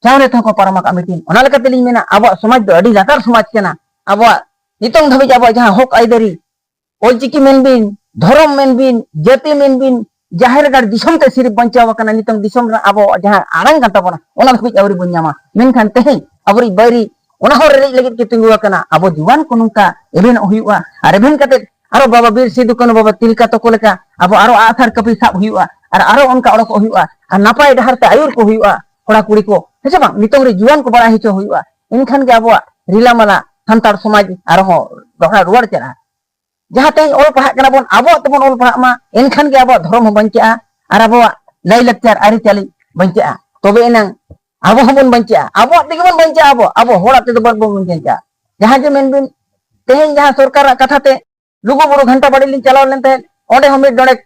ᱪᱟᱣᱞᱮ ᱛᱮᱦᱚᱸ ᱠᱚ ᱯᱟᱨᱚᱢ ᱟᱠᱟᱫ ᱢᱤᱴᱤᱝ᱾ ᱚᱱᱟ ᱞᱮᱠᱟᱛᱮᱞᱤᱧ ᱢᱮᱱᱟ, ᱟᱵᱚᱣᱟᱜ ᱥᱚᱢᱟᱡᱽ ᱫᱚ ᱟᱹᱰᱤ ᱞᱟᱛᱟᱨ ᱥᱚᱢᱟᱡᱽ ᱠᱟᱱᱟ᱾ ᱟᱵᱚᱣᱟᱜ ᱱᱤᱛᱚᱝ ᱫᱷᱟᱹᱵᱤᱡ ᱟᱵᱚᱣᱟᱜ ᱡᱟᱦᱟᱸ ᱦᱚᱠ ᱟᱹᱭᱫᱟᱹᱨᱤ, ᱚᱞᱪᱤᱠᱤ ᱢᱮᱱ ᱵᱤᱱ, ᱫᱷᱚᱨᱚᱢ ᱢᱮᱱ ᱵᱤᱱ, ᱡᱟᱹᱛᱤ ᱢᱮᱱ ᱵᱤᱱ, ᱡᱟᱦᱮᱨ ᱜᱟᱲ ᱫᱤᱥᱚᱢ ᱛᱮ ᱥᱤᱨᱤᱯ ᱵᱟᱧᱪᱟᱣ ᱟᱠᱟᱱᱟ, ᱱᱤᱛᱚᱝ ᱫᱤᱥᱚᱢ ᱨᱮᱱᱟᱜ ᱟᱵᱚ ᱡᱟᱦᱟᱸ ᱟᱲᱟᱝ ᱠᱟᱱ ᱛᱟᱵᱚᱱᱟ, ᱚᱱᱟ ᱫᱷᱟᱹᱵᱤᱡ ᱟᱹᱣᱨᱤ ᱵᱚᱱ ᱧᱟᱢᱟ᱾ ᱢᱮᱱᱠᱷᱟᱱ ᱛᱮᱦᱮᱧ ᱟᱵᱚᱨᱤᱡ ᱵᱟᱹᱭᱨᱤ ᱚᱱᱟ ᱦᱚᱸ ᱨᱮᱡ ᱞᱟᱹᱜᱤᱫ ᱠᱚ ᱛᱤᱸᱜᱩ ᱟᱠᱟᱱᱟ᱾ ᱟᱵᱚ ᱡᱩᱣᱟᱱ ᱠᱚ ᱱᱚᱝᱠᱟ ᱮᱵᱷᱮᱱᱚᱜ ᱦᱩᱭᱩᱜᱼᱟ, ᱟᱨ ᱮᱵᱷᱮᱱ ᱠᱟᱛᱮ ᱟᱨᱚ ᱵᱟᱵᱟ ᱵᱤᱨ ᱥᱤᱫᱩ ᱠᱟᱹᱱᱩ, ᱵᱟᱵᱟ ᱛᱤᱞᱠᱟ ᱛᱟᱠᱚ ᱞᱮᱠᱟ ᱟᱵᱚ ᱟᱨᱚ ᱟᱜᱼᱥᱟᱨ ᱠᱟᱹᱯᱤ ᱥᱟᱵ ᱦᱩᱭᱩᱜᱼᱟ, ᱟᱨ ᱟᱨᱚ ᱚᱱᱠᱟ ᱚᱰᱚᱠᱚᱜ ᱦᱩᱭᱩᱜᱼᱟ, ᱟᱨ ᱱᱟᱯᱟᱭ ᱰᱟᱦᱟᱨ ᱛᱮ ᱟᱹᱭᱩᱨ ᱠᱚ ᱦᱩᱭᱩᱜᱼᱟ ᱠᱚᱲᱟ ᱠᱩᱲᱤ ᱠᱚ, ᱦᱮᱸ ᱥᱮ ᱵᱟᱝ? ᱱᱤᱛᱚᱝ ᱨᱮ ᱡᱩᱣᱟᱹᱱ ᱠᱚ ᱵᱟᱲᱟᱭ ᱦᱚᱪᱚ ᱦᱩᱭᱩᱜᱼᱟ᱾ ᱮᱱᱠᱷᱟᱱ ᱜᱮ ᱟᱵᱚᱣᱟᱜ ᱨᱤᱞᱟᱢᱟᱞᱟ ᱥᱟᱱᱛᱟᱲ ᱥᱚᱢᱟᱡᱽ ᱟᱨᱦᱚᱸ ᱫᱚᱦᱲᱟ ᱨᱩᱣᱟᱹᱲ ᱪᱟᱞᱟᱜᱼᱟ᱾ ᱡᱟᱦᱟᱸ ᱛᱮᱦᱮᱧ ᱚᱞ ᱯᱟᱲᱦᱟᱜ ᱠᱟᱱᱟ ᱵᱚᱱ, ᱟᱵᱚᱣᱟᱜ ᱛᱮᱵᱚᱱ ᱚᱞ ᱯᱟᱲᱦᱟᱜ ᱢᱟ, ᱮᱱᱠᱷᱟᱱ ᱜᱮ ᱟᱵᱚᱣᱟᱜ ᱫᱷᱚᱨᱚᱢ ᱦᱚᱸ ᱵᱟᱧᱪᱟᱜᱼᱟ ᱟᱨ ᱟᱵᱚᱣᱟᱜ ᱞᱟᱭᱼᱞᱟᱠᱪᱟᱨ ᱟᱹᱨᱤᱪᱟᱹᱞᱤ ᱵᱟᱧᱪᱟᱜᱼᱟ᱾ ᱛᱚᱵᱮ ᱮᱱᱟᱝ ᱟᱵᱚ ᱦᱚᱸᱵᱚᱱ ᱵᱟᱧᱪᱟᱜᱼᱟ, ᱟᱵᱚᱣᱟᱜ ᱛᱮᱜᱮ ᱵᱚᱱ ᱵᱟᱧᱪᱟᱜᱼᱟ, ᱟᱵᱚ, ᱟᱵᱚ ᱦᱚᱲᱟᱜ ᱛᱮᱫᱚ ᱵᱟᱵᱚᱱ ᱵᱟᱧᱪᱟᱜᱼᱟ᱾ ᱡᱟᱦᱟᱸ ᱡᱮ ᱢᱮᱱ ᱵᱤᱱ, ᱛᱮᱦᱮᱧ ᱡᱟᱦᱟᱸ ᱥᱚᱨᱠᱟᱨᱟᱜ ᱠᱟᱛᱷᱟ ᱛᱮ ᱞᱩᱜᱩ ᱵᱩᱨᱩ ᱜᱷᱟᱱᱴᱟ ᱵᱟᱲᱤ ᱞᱤᱧ ᱪᱟᱞᱟᱣ ᱞᱮᱱ ᱛᱟᱦᱮᱸᱫ, ᱚᱸᱰᱮ ᱦᱚᱸ ᱢᱤᱫ ᱰᱚᱸᱰᱮᱠ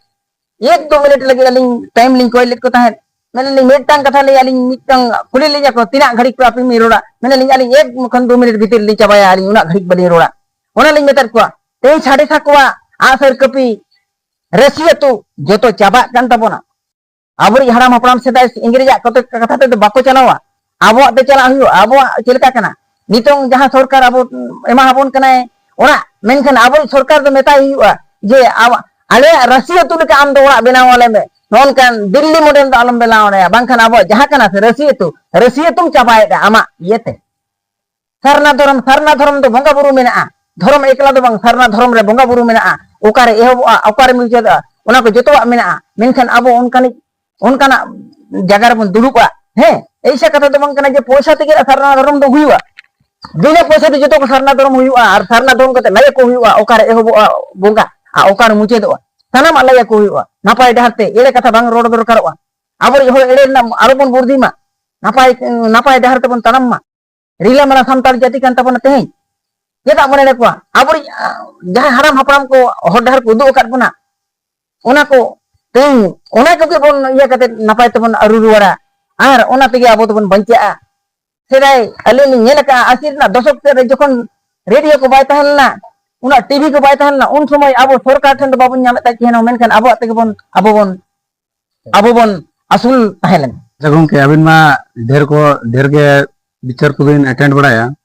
ᱮᱠ ᱫᱩ ᱢᱤᱱᱤᱴ ᱞᱟᱹᱜᱤᱫ ᱟᱹᱞᱤᱧ ᱴᱟᱭᱤᱢ ᱞᱤᱧ ᱠᱚᱭ ᱞᱮᱫ ᱠᱚ ᱛᱟᱦᱮᱸᱫ᱾ ᱢᱮᱱ ᱟᱹᱞᱤᱧ ᱢᱤᱫᱴᱟᱝ ᱠᱟᱛᱷᱟ ᱞᱟᱹᱭ ᱟᱹᱞᱤᱧ, ᱢᱤᱫᱴᱟᱝ ᱠᱩᱞᱤ ᱞᱤᱧᱟ ᱠᱚ, "ᱛᱤᱱᱟᱹᱜ ᱜᱷᱟᱹᱲᱤᱡ ᱯᱮ ᱟᱯᱮ ᱢᱤᱫ ᱨᱚᱲᱟ?" ᱢᱮᱱ ᱟᱹᱞᱤᱧ, "ᱟᱹᱞᱤᱧ ᱮᱠ ᱠᱷᱚᱱ ᱫᱩ ᱢᱤᱱᱤᱴ ᱵᱷᱤᱛᱤᱨ ᱞᱤᱧ ᱪᱟᱵᱟᱭᱟ, ᱟᱹᱞᱤᱧ ᱩᱱᱟᱹᱜ ᱜᱷᱟᱹᱲᱤᱡ ᱵᱟᱹᱞᱤᱧ ᱨᱚᱲᱟ᱾" ᱚᱱᱟ ᱞᱤᱧ ᱢᱮᱛᱟᱫ ᱠᱚᱣᱟ, ᱛᱮᱦᱮᱧ ᱥᱟᱰᱮ ᱥᱟᱠᱣᱟ ᱟᱜᱼᱥᱟᱨ ᱠᱟᱹᱯᱤ ᱨᱟᱹᱥᱤ ᱟᱹᱛᱩ ᱡᱚᱛᱚ ᱪᱟᱵᱟᱜ ᱠᱟᱱ ᱛᱟᱵᱚᱱᱟ᱾ ᱟᱵᱚᱨᱤᱡ ᱦᱟᱲᱟᱢ ᱦᱟᱯᱲᱟᱢ ᱥᱮᱫᱟᱭ ᱤᱝᱨᱮᱡᱟᱜ ᱠᱚᱛᱮ ᱠᱟᱛᱷᱟ ᱛᱮᱫᱚ ᱵᱟᱠᱚ ᱪᱟᱞᱟᱣᱟ, ᱟᱵᱚᱣᱟᱜ ᱛᱮ ᱪᱟᱞᱟᱜ ᱦᱩᱭᱩᱜᱼᱟ᱾ ᱟᱵᱚᱣᱟᱜ ᱪᱮᱫ ᱞᱮᱠᱟ ᱠᱟᱱᱟ, ᱱᱤᱛᱚᱝ ᱡᱟᱦᱟᱸ ᱥᱚᱨᱠᱟᱨ ᱟᱵᱚ ᱮᱢᱟ ᱟᱵᱚᱱ ᱠᱟᱱᱟᱭ ᱚᱲᱟᱜ, ᱢᱮᱱᱠᱷᱟᱱ ᱟᱵᱚᱨᱤᱡ ᱥᱚᱨᱠᱟᱨ ᱫᱚ ᱢᱮᱛᱟᱭ ᱦᱩᱭᱩᱜᱼᱟ ᱡᱮ ᱟᱵ- ᱟᱞᱮᱭᱟᱜ ᱨᱟᱹᱥᱤ ᱟᱹᱛᱩ ᱞᱮᱠᱟ ᱟᱢ ᱫᱚ ᱚᱲᱟᱜ ᱵᱮᱱᱟᱣ ᱟᱞᱮ ᱢᱮ, ᱱᱚᱜᱼᱚ ᱱᱚᱝᱠᱟᱱ ᱫᱤᱞᱞᱤ ᱢᱚᱰᱮᱞ ᱫᱚ ᱟᱞᱚᱢ ᱵᱮᱱᱟᱣ ᱟᱞᱮᱭᱟ, ᱵᱟᱝᱠᱷᱟᱱ ᱟᱵᱚᱣᱟᱜ ᱡᱟᱦᱟᱸ ᱠᱟᱱᱟ ᱥᱮ ᱨᱟᱹᱥᱤ ᱟᱹᱛᱩ, ᱨᱟᱹᱥᱤ ᱟᱹᱛᱩᱢ ᱪᱟᱵᱟᱭᱮᱫᱼᱟ ᱟᱢᱟᱜ ᱤᱭᱟᱹᱛᱮ᱾ ᱥᱟᱨᱱᱟ ᱫᱷᱚᱨᱚᱢ, ᱥᱟᱨᱱᱟ ᱫᱷᱚᱨᱚᱢ ᱫᱚ ᱵᱚᱸᱜᱟ ᱵᱩᱨᱩ ᱢᱮᱱᱟᱜᱼᱟ, ᱫᱷᱚᱨᱚᱢ ᱮᱠᱞᱟ ᱫᱚ ᱵᱟᱝ, ᱥᱟᱨᱱᱟ ᱫᱷᱚᱨᱚᱢ ᱨᱮ ᱵᱚᱸᱜᱟ ᱵᱩᱨᱩ ᱢᱮᱱᱟᱜᱼᱟ, ᱚᱠᱟᱨᱮ ᱮᱦᱚᱵᱚᱜᱼᱟ, ᱚᱠᱟᱨᱮ ᱢᱩᱪᱟᱹᱫᱚᱜᱼᱟ, ᱚᱱᱟ ᱠᱚ ᱡᱚᱛᱚᱣᱟᱜ ᱢᱮᱱᱟᱜᱼᱟ᱾ ᱢᱮᱱᱠᱷᱟᱱ ᱟᱵᱚ ᱚᱱᱠᱟᱱᱤᱡ, ᱚᱱᱠᱟᱱᱟᱜ ᱡᱟᱭᱜᱟ ᱨᱮᱵᱚᱱ ᱫᱩᱲᱩᱵᱼᱟ, ᱦᱮᱸ, ᱮᱭᱥᱟ ᱠᱟᱛᱷᱟ ᱫᱚ ᱵᱟᱝ ᱠᱟᱱᱟ ᱡᱮ ᱯᱚᱭᱥᱟ ᱛᱮᱜᱮ ᱥᱟᱨᱱᱟ ᱫᱷᱚᱨᱚᱢ ᱫᱚ ᱦᱩᱭᱩᱜᱼᱟ᱾ ᱵᱤᱱᱟᱹ ᱯᱚᱭᱥᱟ ᱛᱮ ᱡᱚᱛᱚ ᱠᱚ ᱥᱟᱨᱱᱟ ᱫᱷᱚᱨᱚᱢ ᱦᱩᱭᱩᱜᱼᱟ, ᱟᱨ ᱥᱟᱨᱱᱟ ᱫᱷᱚᱨᱚᱢ ᱠᱟᱛᱮ ᱞᱟᱹᱭ ᱟᱠᱚ ᱦᱩᱭᱩᱜᱼᱟ ᱚᱠᱟᱨᱮ ᱮᱦᱚᱵᱚᱜᱼᱟ ᱵᱚᱸᱜᱟ ᱟᱨ ᱚᱠᱟᱨᱮ ᱢᱩᱪᱟᱹᱫᱚᱜᱼᱟ, ᱥᱟᱱᱟᱢᱟᱜ ᱞᱟᱹᱭ ᱟᱠᱚ ᱦᱩᱭᱩᱜᱼᱟ᱾ ᱱᱟᱯᱟᱭ ᱰᱟᱦᱟᱨ ᱛᱮ ᱮᱲᱮ ᱠᱟᱛᱷᱟ ᱵᱟᱝ ᱨᱚᱲ ᱫᱚᱨᱠᱟᱨᱚᱜᱼᱟ᱾ ᱟᱵᱚᱨᱤᱡ ᱦᱚᱲ ᱮᱲᱮ ᱨᱮᱱᱟᱜ ᱟᱞᱚ ᱵᱚᱱ ᱵᱩᱨᱫᱷᱤ ᱢᱟ, ᱱᱟᱯᱟᱭ, ᱱᱟᱯᱟᱭ ᱰᱟᱦᱟᱨ ᱛᱮᱵᱚᱱ ᱛᱟᱲᱟᱢ ᱢᱟ᱾ ᱨᱤᱞᱟᱹᱢᱟᱞᱟ ᱥᱟᱱᱛᱟᱲ ᱡᱟᱹᱛᱤ ᱠᱟᱱ ᱛᱟᱵᱚᱱᱟ ᱛᱮᱦᱮᱧ᱾ ᱪᱮᱫᱟᱜ ᱢᱚᱱᱮ ᱞᱮᱫ ᱠᱚᱣᱟ? ᱟᱵᱚᱨᱤᱡ, ᱟ, ᱡᱟᱦᱟᱸᱭ ᱦᱟᱲᱟᱢ ᱦᱟᱯᱲᱟᱢ ᱠᱚ ᱦᱚᱨ ᱰᱟᱦᱟᱨ ᱠᱚ ᱩᱫᱩᱜ ᱟᱠᱟᱫ ᱵᱚᱱᱟ, ᱚᱱᱟ ᱠᱚ ᱛᱮᱦᱮᱧ, ᱚᱱᱟ ᱠᱚᱜᱮ ᱵᱚᱱ ᱤᱭᱟᱹ ᱠᱟᱛᱮ ᱱᱟᱯᱟᱭ ᱛᱮᱵᱚᱱ ᱟᱹᱨᱩ ᱨᱩᱣᱟᱹᱲᱟ, ᱟᱨ ᱚᱱᱟ ᱛᱮᱜᱮ ᱟᱵᱚ ᱫᱚᱵᱚᱱ ᱵᱟᱧᱪᱟᱜᱼᱟ᱾ ᱥᱮᱫᱟᱭ ᱟᱹᱞᱤᱧ ᱞᱤᱧ ᱧᱮᱞ ᱟᱠᱟᱫᱼᱟ, ᱟᱥᱤ ᱨᱮᱱᱟᱜ ᱫᱚᱥᱚᱠ ᱥᱮᱫ ᱨᱮ ᱡᱚᱠᱷᱚᱱ ᱨᱮᱰᱤᱭᱳ ᱠᱚ ᱵᱟᱭ ᱛᱟᱦᱮᱸ ᱞᱮᱱᱟ, ᱩᱱᱟᱹᱜ ᱴᱤᱵᱷᱤ ᱠᱚ ᱵᱟᱭ ᱛᱟᱦᱮᱸ ᱞᱮᱱᱟ, ᱩᱱ ᱥᱚᱢᱚᱭ ᱟᱵᱚ ᱥᱚᱨᱠᱟᱨ ᱴᱷᱮᱱ ᱫᱚ ᱵᱟᱵᱚᱱ ᱧᱟᱢᱮᱫ ᱛᱟᱦᱮᱸᱫ ᱪᱮᱫ ᱦᱚᱸ, ᱢᱮᱱᱠᱷᱟᱱ ᱟᱵᱚᱣᱟᱜ ᱛᱮᱜᱮ ᱵᱚᱱ, ᱟᱵᱚ ᱵᱚᱱ, ᱟᱵᱚ ᱵᱚᱱ ᱟᱹᱥᱩᱞ ᱛᱟᱦᱮᱸ ᱞᱮᱱᱟ᱾ ᱟᱪᱪᱷᱟ ᱜᱚᱢᱠᱮ, ᱟᱹᱵᱤᱱ ᱢᱟ ᱰᱷᱮᱨ ᱠᱚ, ᱰᱷᱮᱨ ᱜᱮ ᱵᱤᱪᱟᱹᱨ ᱠᱚᱵᱤᱱ ᱮᱴᱮᱱᱰ ᱵᱟᱲᱟᱭᱟ᱾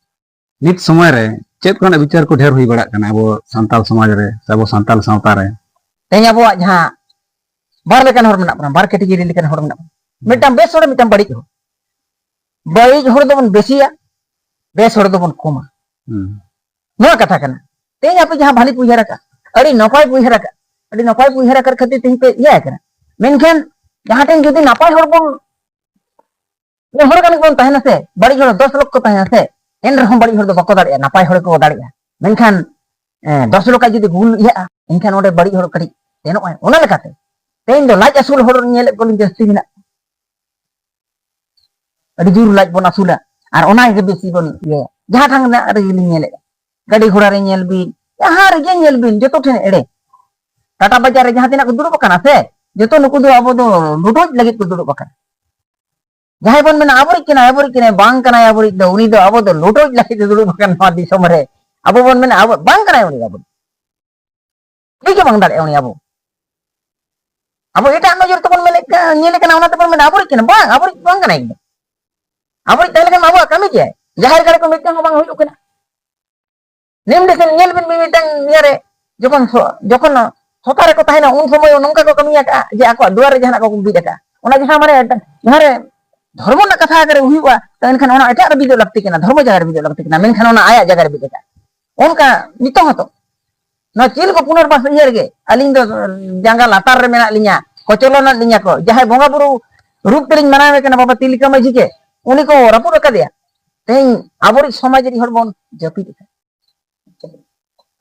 ᱱᱤᱛ ᱥᱚᱢᱚᱭ ᱨᱮ ᱪᱮᱫ ᱠᱚᱨᱮᱱᱟᱜ ᱵᱤᱪᱟᱹᱨ ᱠᱚ ᱰᱷᱮᱨ ᱦᱩᱭ ᱵᱟᱲᱟᱜ ᱠᱟᱱᱟ ᱟᱵᱚ ᱥᱟᱱᱛᱟᱲ ᱥᱚᱢᱟᱡᱽ ᱨᱮ ᱥᱮ ᱟᱵᱚ ᱥᱟᱱᱛᱟᱲ ᱥᱟᱶᱛᱟ ᱨᱮ? ᱛᱮᱦᱮᱧ ᱟᱵᱚᱣᱟᱜ ᱡᱟᱦᱟᱸ ᱵᱟᱨ ᱞᱮᱠᱟᱱ ᱦᱚᱲ ᱢᱮᱱᱟᱜ ᱵᱚᱱᱟ, ᱵᱟᱨ ᱠᱮᱴᱮᱜᱚᱨᱤ ᱞᱮᱠᱟᱱ ᱦᱚᱲ ᱢᱮᱱᱟᱜ ᱵᱚᱱᱟ᱾ ᱢᱤᱫᱴᱟᱝ ᱵᱮᱥ ᱦᱚᱲ, ᱢᱤᱫᱴᱟᱝ ᱵᱟᱹᱲᱤᱡ ᱦᱚᱲ᱾ ᱵᱟᱹᱲᱤᱡ ᱦᱚᱲ ᱫᱚᱵᱚᱱ ᱵᱮᱥᱤᱭᱟ, ᱵᱮᱥ ᱦᱚᱲ ᱫᱚᱵᱚᱱ ᱠᱚᱢᱟ᱾ ᱦᱩᱸ᱾ ᱱᱚᱣᱟ ᱠᱟᱛᱷᱟ ᱠᱟᱱᱟ᱾ ᱛᱮᱦᱮᱧ ᱟᱯᱮ ᱡᱟᱦᱟᱸ ᱵᱷᱟᱹᱞᱤ ᱯᱮ ᱩᱭᱦᱟᱹᱨ ᱟᱠᱟᱫ, ᱟᱹᱰᱤ ᱱᱟᱯᱟᱭ ᱯᱮ ᱩᱭᱦᱟᱹᱨ ᱟᱠᱟᱫ, ᱟᱹᱰᱤ ᱱᱟᱯᱟᱭ ᱯᱮ ᱩᱭᱦᱟᱹᱨ ᱟᱠᱟᱫ ᱠᱷᱟᱹᱛᱤᱨ ᱛᱮᱦᱮᱧ ᱯᱮ ᱤᱭᱟᱹ ᱟᱠᱟᱱᱟ᱾ ᱢᱮᱱᱠᱷᱟᱱ ᱡᱟᱦᱟᱸ ᱴᱷᱮᱱ ᱡᱩᱫᱤ ᱱᱟᱯᱟᱭ ᱦᱚᱲ ᱵᱚᱱ, ᱯᱮ ᱦᱚᱲ ᱜᱟᱱ ᱵᱚᱱ ᱛᱟᱦᱮᱱᱟ ᱥᱮ, ᱵᱟᱹᱲᱤᱡ ᱦᱚᱲ ᱫᱚᱥ ᱞᱚᱠᱷ ᱠᱚ ᱛᱟᱦᱮᱱᱟ ᱥᱮ, ᱮᱱ ᱨᱮᱦᱚᱸ ᱵᱟᱹᱲᱤᱡ ᱦᱚᱲ ᱫᱚ ᱵᱟᱠᱚ ᱫᱟᱲᱮᱭᱟᱜᱼᱟ, ᱱᱟᱯᱟᱭ ᱦᱚᱲ ᱜᱮᱠᱚ ᱫᱟᱲᱮᱭᱟᱜᱼᱟ᱾ ᱢᱮᱱᱠᱷᱟᱱ, ᱮᱸ, ᱫᱚᱥ ᱞᱚᱠᱷ ᱡᱩᱫᱤ ᱵᱷᱩᱞ ᱤᱭᱟᱹᱜᱼᱟ, ᱮᱱᱠᱷᱟᱱ ᱚᱸᱰᱮ ᱵᱟᱹᱲᱤᱡ ᱦᱚᱲ ᱠᱟᱹᱴᱤᱡ ᱥᱮᱱᱚᱜᱼᱟᱭ᱾ ᱚᱱᱟ ᱞᱮᱠᱟᱛᱮ ᱛᱮᱦᱮᱧ ᱫᱚ ᱞᱟᱡ ᱟᱹᱥᱩᱞ ᱦᱚᱲ ᱧᱮᱞᱮᱫ ᱠᱚᱣᱟᱞᱤᱧ ᱡᱟᱹᱥᱛᱤ ᱢᱮᱱᱟᱜ ᱠᱚᱣᱟ᱾ ᱟᱹᱰᱤ ᱡᱳᱨ ᱞᱟᱡ ᱵᱚᱱ ᱟᱹᱥᱩᱞᱟ, ᱟᱨ ᱚᱱᱟ ᱜᱮ ᱵᱮᱥᱤ ᱵᱚᱱ ᱤᱭᱟᱹᱭᱟ᱾ ᱡᱟᱦᱟᱸ ᱴᱷᱟᱝ ᱨᱮᱱᱟᱜ ᱨᱮᱜᱮ ᱞᱤᱧ ᱧᱮᱞᱮᱫᱼᱟ, ᱜᱟᱹᱰᱤ ᱜᱷᱚᱲᱟ ᱨᱮ ᱧᱮᱞ ᱵᱤᱱ, ᱡᱟᱦᱟᱸ ᱨᱮᱜᱮ ᱧᱮᱞ ᱵᱤᱱ, ᱡᱚᱛᱚ ᱴᱷᱮᱱ ᱮᱲᱮ᱾ ᱴᱟᱴᱟ ᱵᱟᱡᱟᱨ ᱨᱮ ᱡᱟᱦᱟᱸ ᱛᱤᱱᱟᱹᱜ ᱠᱚ ᱫᱩᱲᱩᱵ ᱟᱠᱟᱱᱟ ᱥᱮ, ᱡᱚᱛᱚ ᱱᱩᱠᱩ ᱫᱚ ᱟᱵᱚ ᱫᱚ ᱞᱩᱴᱚᱡ ᱞᱟᱹᱜᱤᱫ ᱠᱚ ᱫᱩᱲᱩᱵ ᱟᱠᱟᱱᱟ᱾ ᱡᱟᱦᱟᱸᱭ ᱵᱚᱱ ᱢᱮᱱᱟ ᱟᱵᱚᱨᱤᱡ ᱠᱟᱱᱟᱭ, ᱟᱵᱚᱨᱤᱡ ᱠᱟᱱᱟᱭ, ᱵᱟᱝ ᱠᱟᱱᱟᱭ ᱟᱵᱚᱨᱤᱡ ᱫᱚ, ᱩᱱᱤ ᱫᱚ ᱟᱵᱚ ᱫᱚ ᱞᱩᱴᱚᱡ ᱞᱟᱹᱜᱤᱫ ᱛᱮ ᱫᱩᱲᱩᱵ ᱟᱠᱟᱱ ᱱᱚᱣᱟ ᱫᱤᱥᱚᱢ ᱨᱮ᱾ ᱟᱵᱚ ᱵᱚᱱ ᱢᱮᱱᱟ ᱟᱵᱚ ᱵᱟᱝ ᱠᱟᱱᱟᱭ ᱩᱱᱤ ᱟᱵᱚ᱾ ᱪᱮᱫ ᱜᱮ ᱵᱟᱝ ᱫᱟᱲᱮᱭᱟᱜᱼᱟ ᱩᱱᱤ ᱟᱵᱚ᱾ ᱟᱵᱚ ᱮᱴᱟᱜ ᱱᱚᱡᱚᱨ ᱛᱮᱵᱚᱱ ᱢᱮᱱᱮᱫ ᱠᱟᱱ, ᱧᱮᱞᱮ ᱠᱟᱱᱟ, ᱚᱱᱟ ᱛᱮᱵᱚᱱ ᱢᱮᱱᱟ ᱟᱵᱚᱨᱤᱡ ᱠᱟᱱᱟ᱾ ᱵᱟᱝ, ᱟᱵᱚᱨᱤᱡ ᱵᱟᱝ ᱠᱟᱱᱟᱭ ᱮᱠᱫᱚᱢ᱾ ᱟᱵᱚᱨᱤᱡ ᱛᱟᱦᱮᱸ ᱞᱮᱠᱷᱟᱱ ᱢᱟ ᱟᱵᱚᱣᱟᱜ ᱠᱟᱹᱢᱤ ᱜᱮᱭᱟᱭ᱾ ᱡᱟᱦᱮᱨ ᱜᱟᱲ ᱠᱚ ᱢᱤᱫᱴᱟᱝ ᱦᱚᱸ ᱵᱟᱝ ᱦᱩᱭᱩᱜ ᱠᱟᱱᱟ᱾ ᱱᱤᱢ ᱫᱮᱠᱷᱮᱱ ᱧᱮᱞ ᱵᱤᱱ ᱢᱤᱢᱤᱫᱴᱟᱝ ᱤᱭᱟᱹᱨᱮ ᱡᱚᱠᱷᱚᱱ ᱥᱚ-, ᱡᱚᱠᱷᱚᱱ ᱥᱚᱛᱟ ᱨᱮᱠᱚ ᱛᱟᱦᱮᱱᱟ ᱩᱱ ᱥᱚᱢᱚᱭ ᱱᱚᱝᱠᱟ ᱠᱚ ᱠᱟᱹᱢᱤ ᱟᱠᱟᱫᱼᱟ ᱡᱮ ᱟᱠᱚᱣᱟᱜ ᱫᱩᱣᱟᱨ ᱨᱮ ᱡᱟᱦᱟᱱᱟᱜ ᱠᱚ ᱵᱤᱫ ᱟᱠᱟᱫᱼᱟ᱾ ᱚᱱᱟ ᱡᱟᱦᱟᱸ ᱢᱟᱱᱮ ᱡᱟᱦᱟᱸᱨᱮ ᱫᱷᱚᱨᱢᱚ ᱨᱮᱱᱟᱜ ᱠᱟᱛᱷᱟ ᱟᱜᱟᱨ ᱦᱩᱭᱩᱜᱼᱟ, ᱛᱚ ᱮᱱᱠᱷᱟᱱ ᱚᱱᱟ ᱮᱴᱟᱜ ᱨᱮ ᱵᱤᱫᱚᱜ ᱞᱟᱹᱠᱛᱤ ᱠᱟᱱᱟ, ᱫᱷᱚᱨᱢᱚ ᱡᱟᱭᱜᱟ ᱨᱮ ᱵᱤᱫᱚᱜ ᱞᱟᱹᱠᱛᱤ ᱠᱟᱱᱟ, ᱢᱮᱱᱠᱷᱟᱱ ᱚᱱᱟ ᱟᱭᱟᱜ ᱡᱟᱭᱜᱟ ᱨᱮ ᱵᱤᱫ ᱟᱠᱟᱫᱼᱟ᱾ ᱚᱱᱠᱟ ᱱᱤᱛᱚᱜ ᱦᱚᱸᱛᱚ ᱱᱚᱣᱟ ᱪᱮᱫ ᱞᱮᱠᱟ ᱯᱩᱱᱚᱨᱵᱟᱥ ᱤᱭᱟᱹ ᱨᱮᱜᱮ ᱟᱹᱞᱤᱧ ᱫᱚ ᱡᱟᱸᱜᱟ ᱞᱟᱛᱟᱨ ᱨᱮ ᱢᱮᱱᱟᱜ ᱞᱤᱧᱟ, ᱠᱚᱪᱚᱞᱚᱱᱟᱜ ᱞᱤᱧᱟ ᱠᱚ, ᱡᱟᱦᱟᱸᱭ ᱵᱚᱸᱜᱟ ᱵᱩᱨᱩ ᱨᱩᱯ ᱛᱮᱞᱤᱧ ᱢᱟᱱᱟᱣᱮ ᱠᱟᱱᱟ ᱵᱟᱵᱟ ᱛᱤᱞᱠᱟᱹ ᱢᱟᱹᱡᱷᱤ ᱜᱮ, ᱩᱱᱤ ᱠᱚ ᱨᱟᱹᱯᱩᱫ ᱟᱠᱟᱫᱮᱭᱟ᱾ ᱛᱮᱦᱮᱧ ᱟᱵᱚᱨᱤᱡ ᱥᱚᱢᱟᱡᱽ ᱨᱤᱱ ᱦᱚᱲ ᱵᱚᱱ ᱡᱟᱹᱯᱤᱫ ᱟᱠᱟᱫ᱾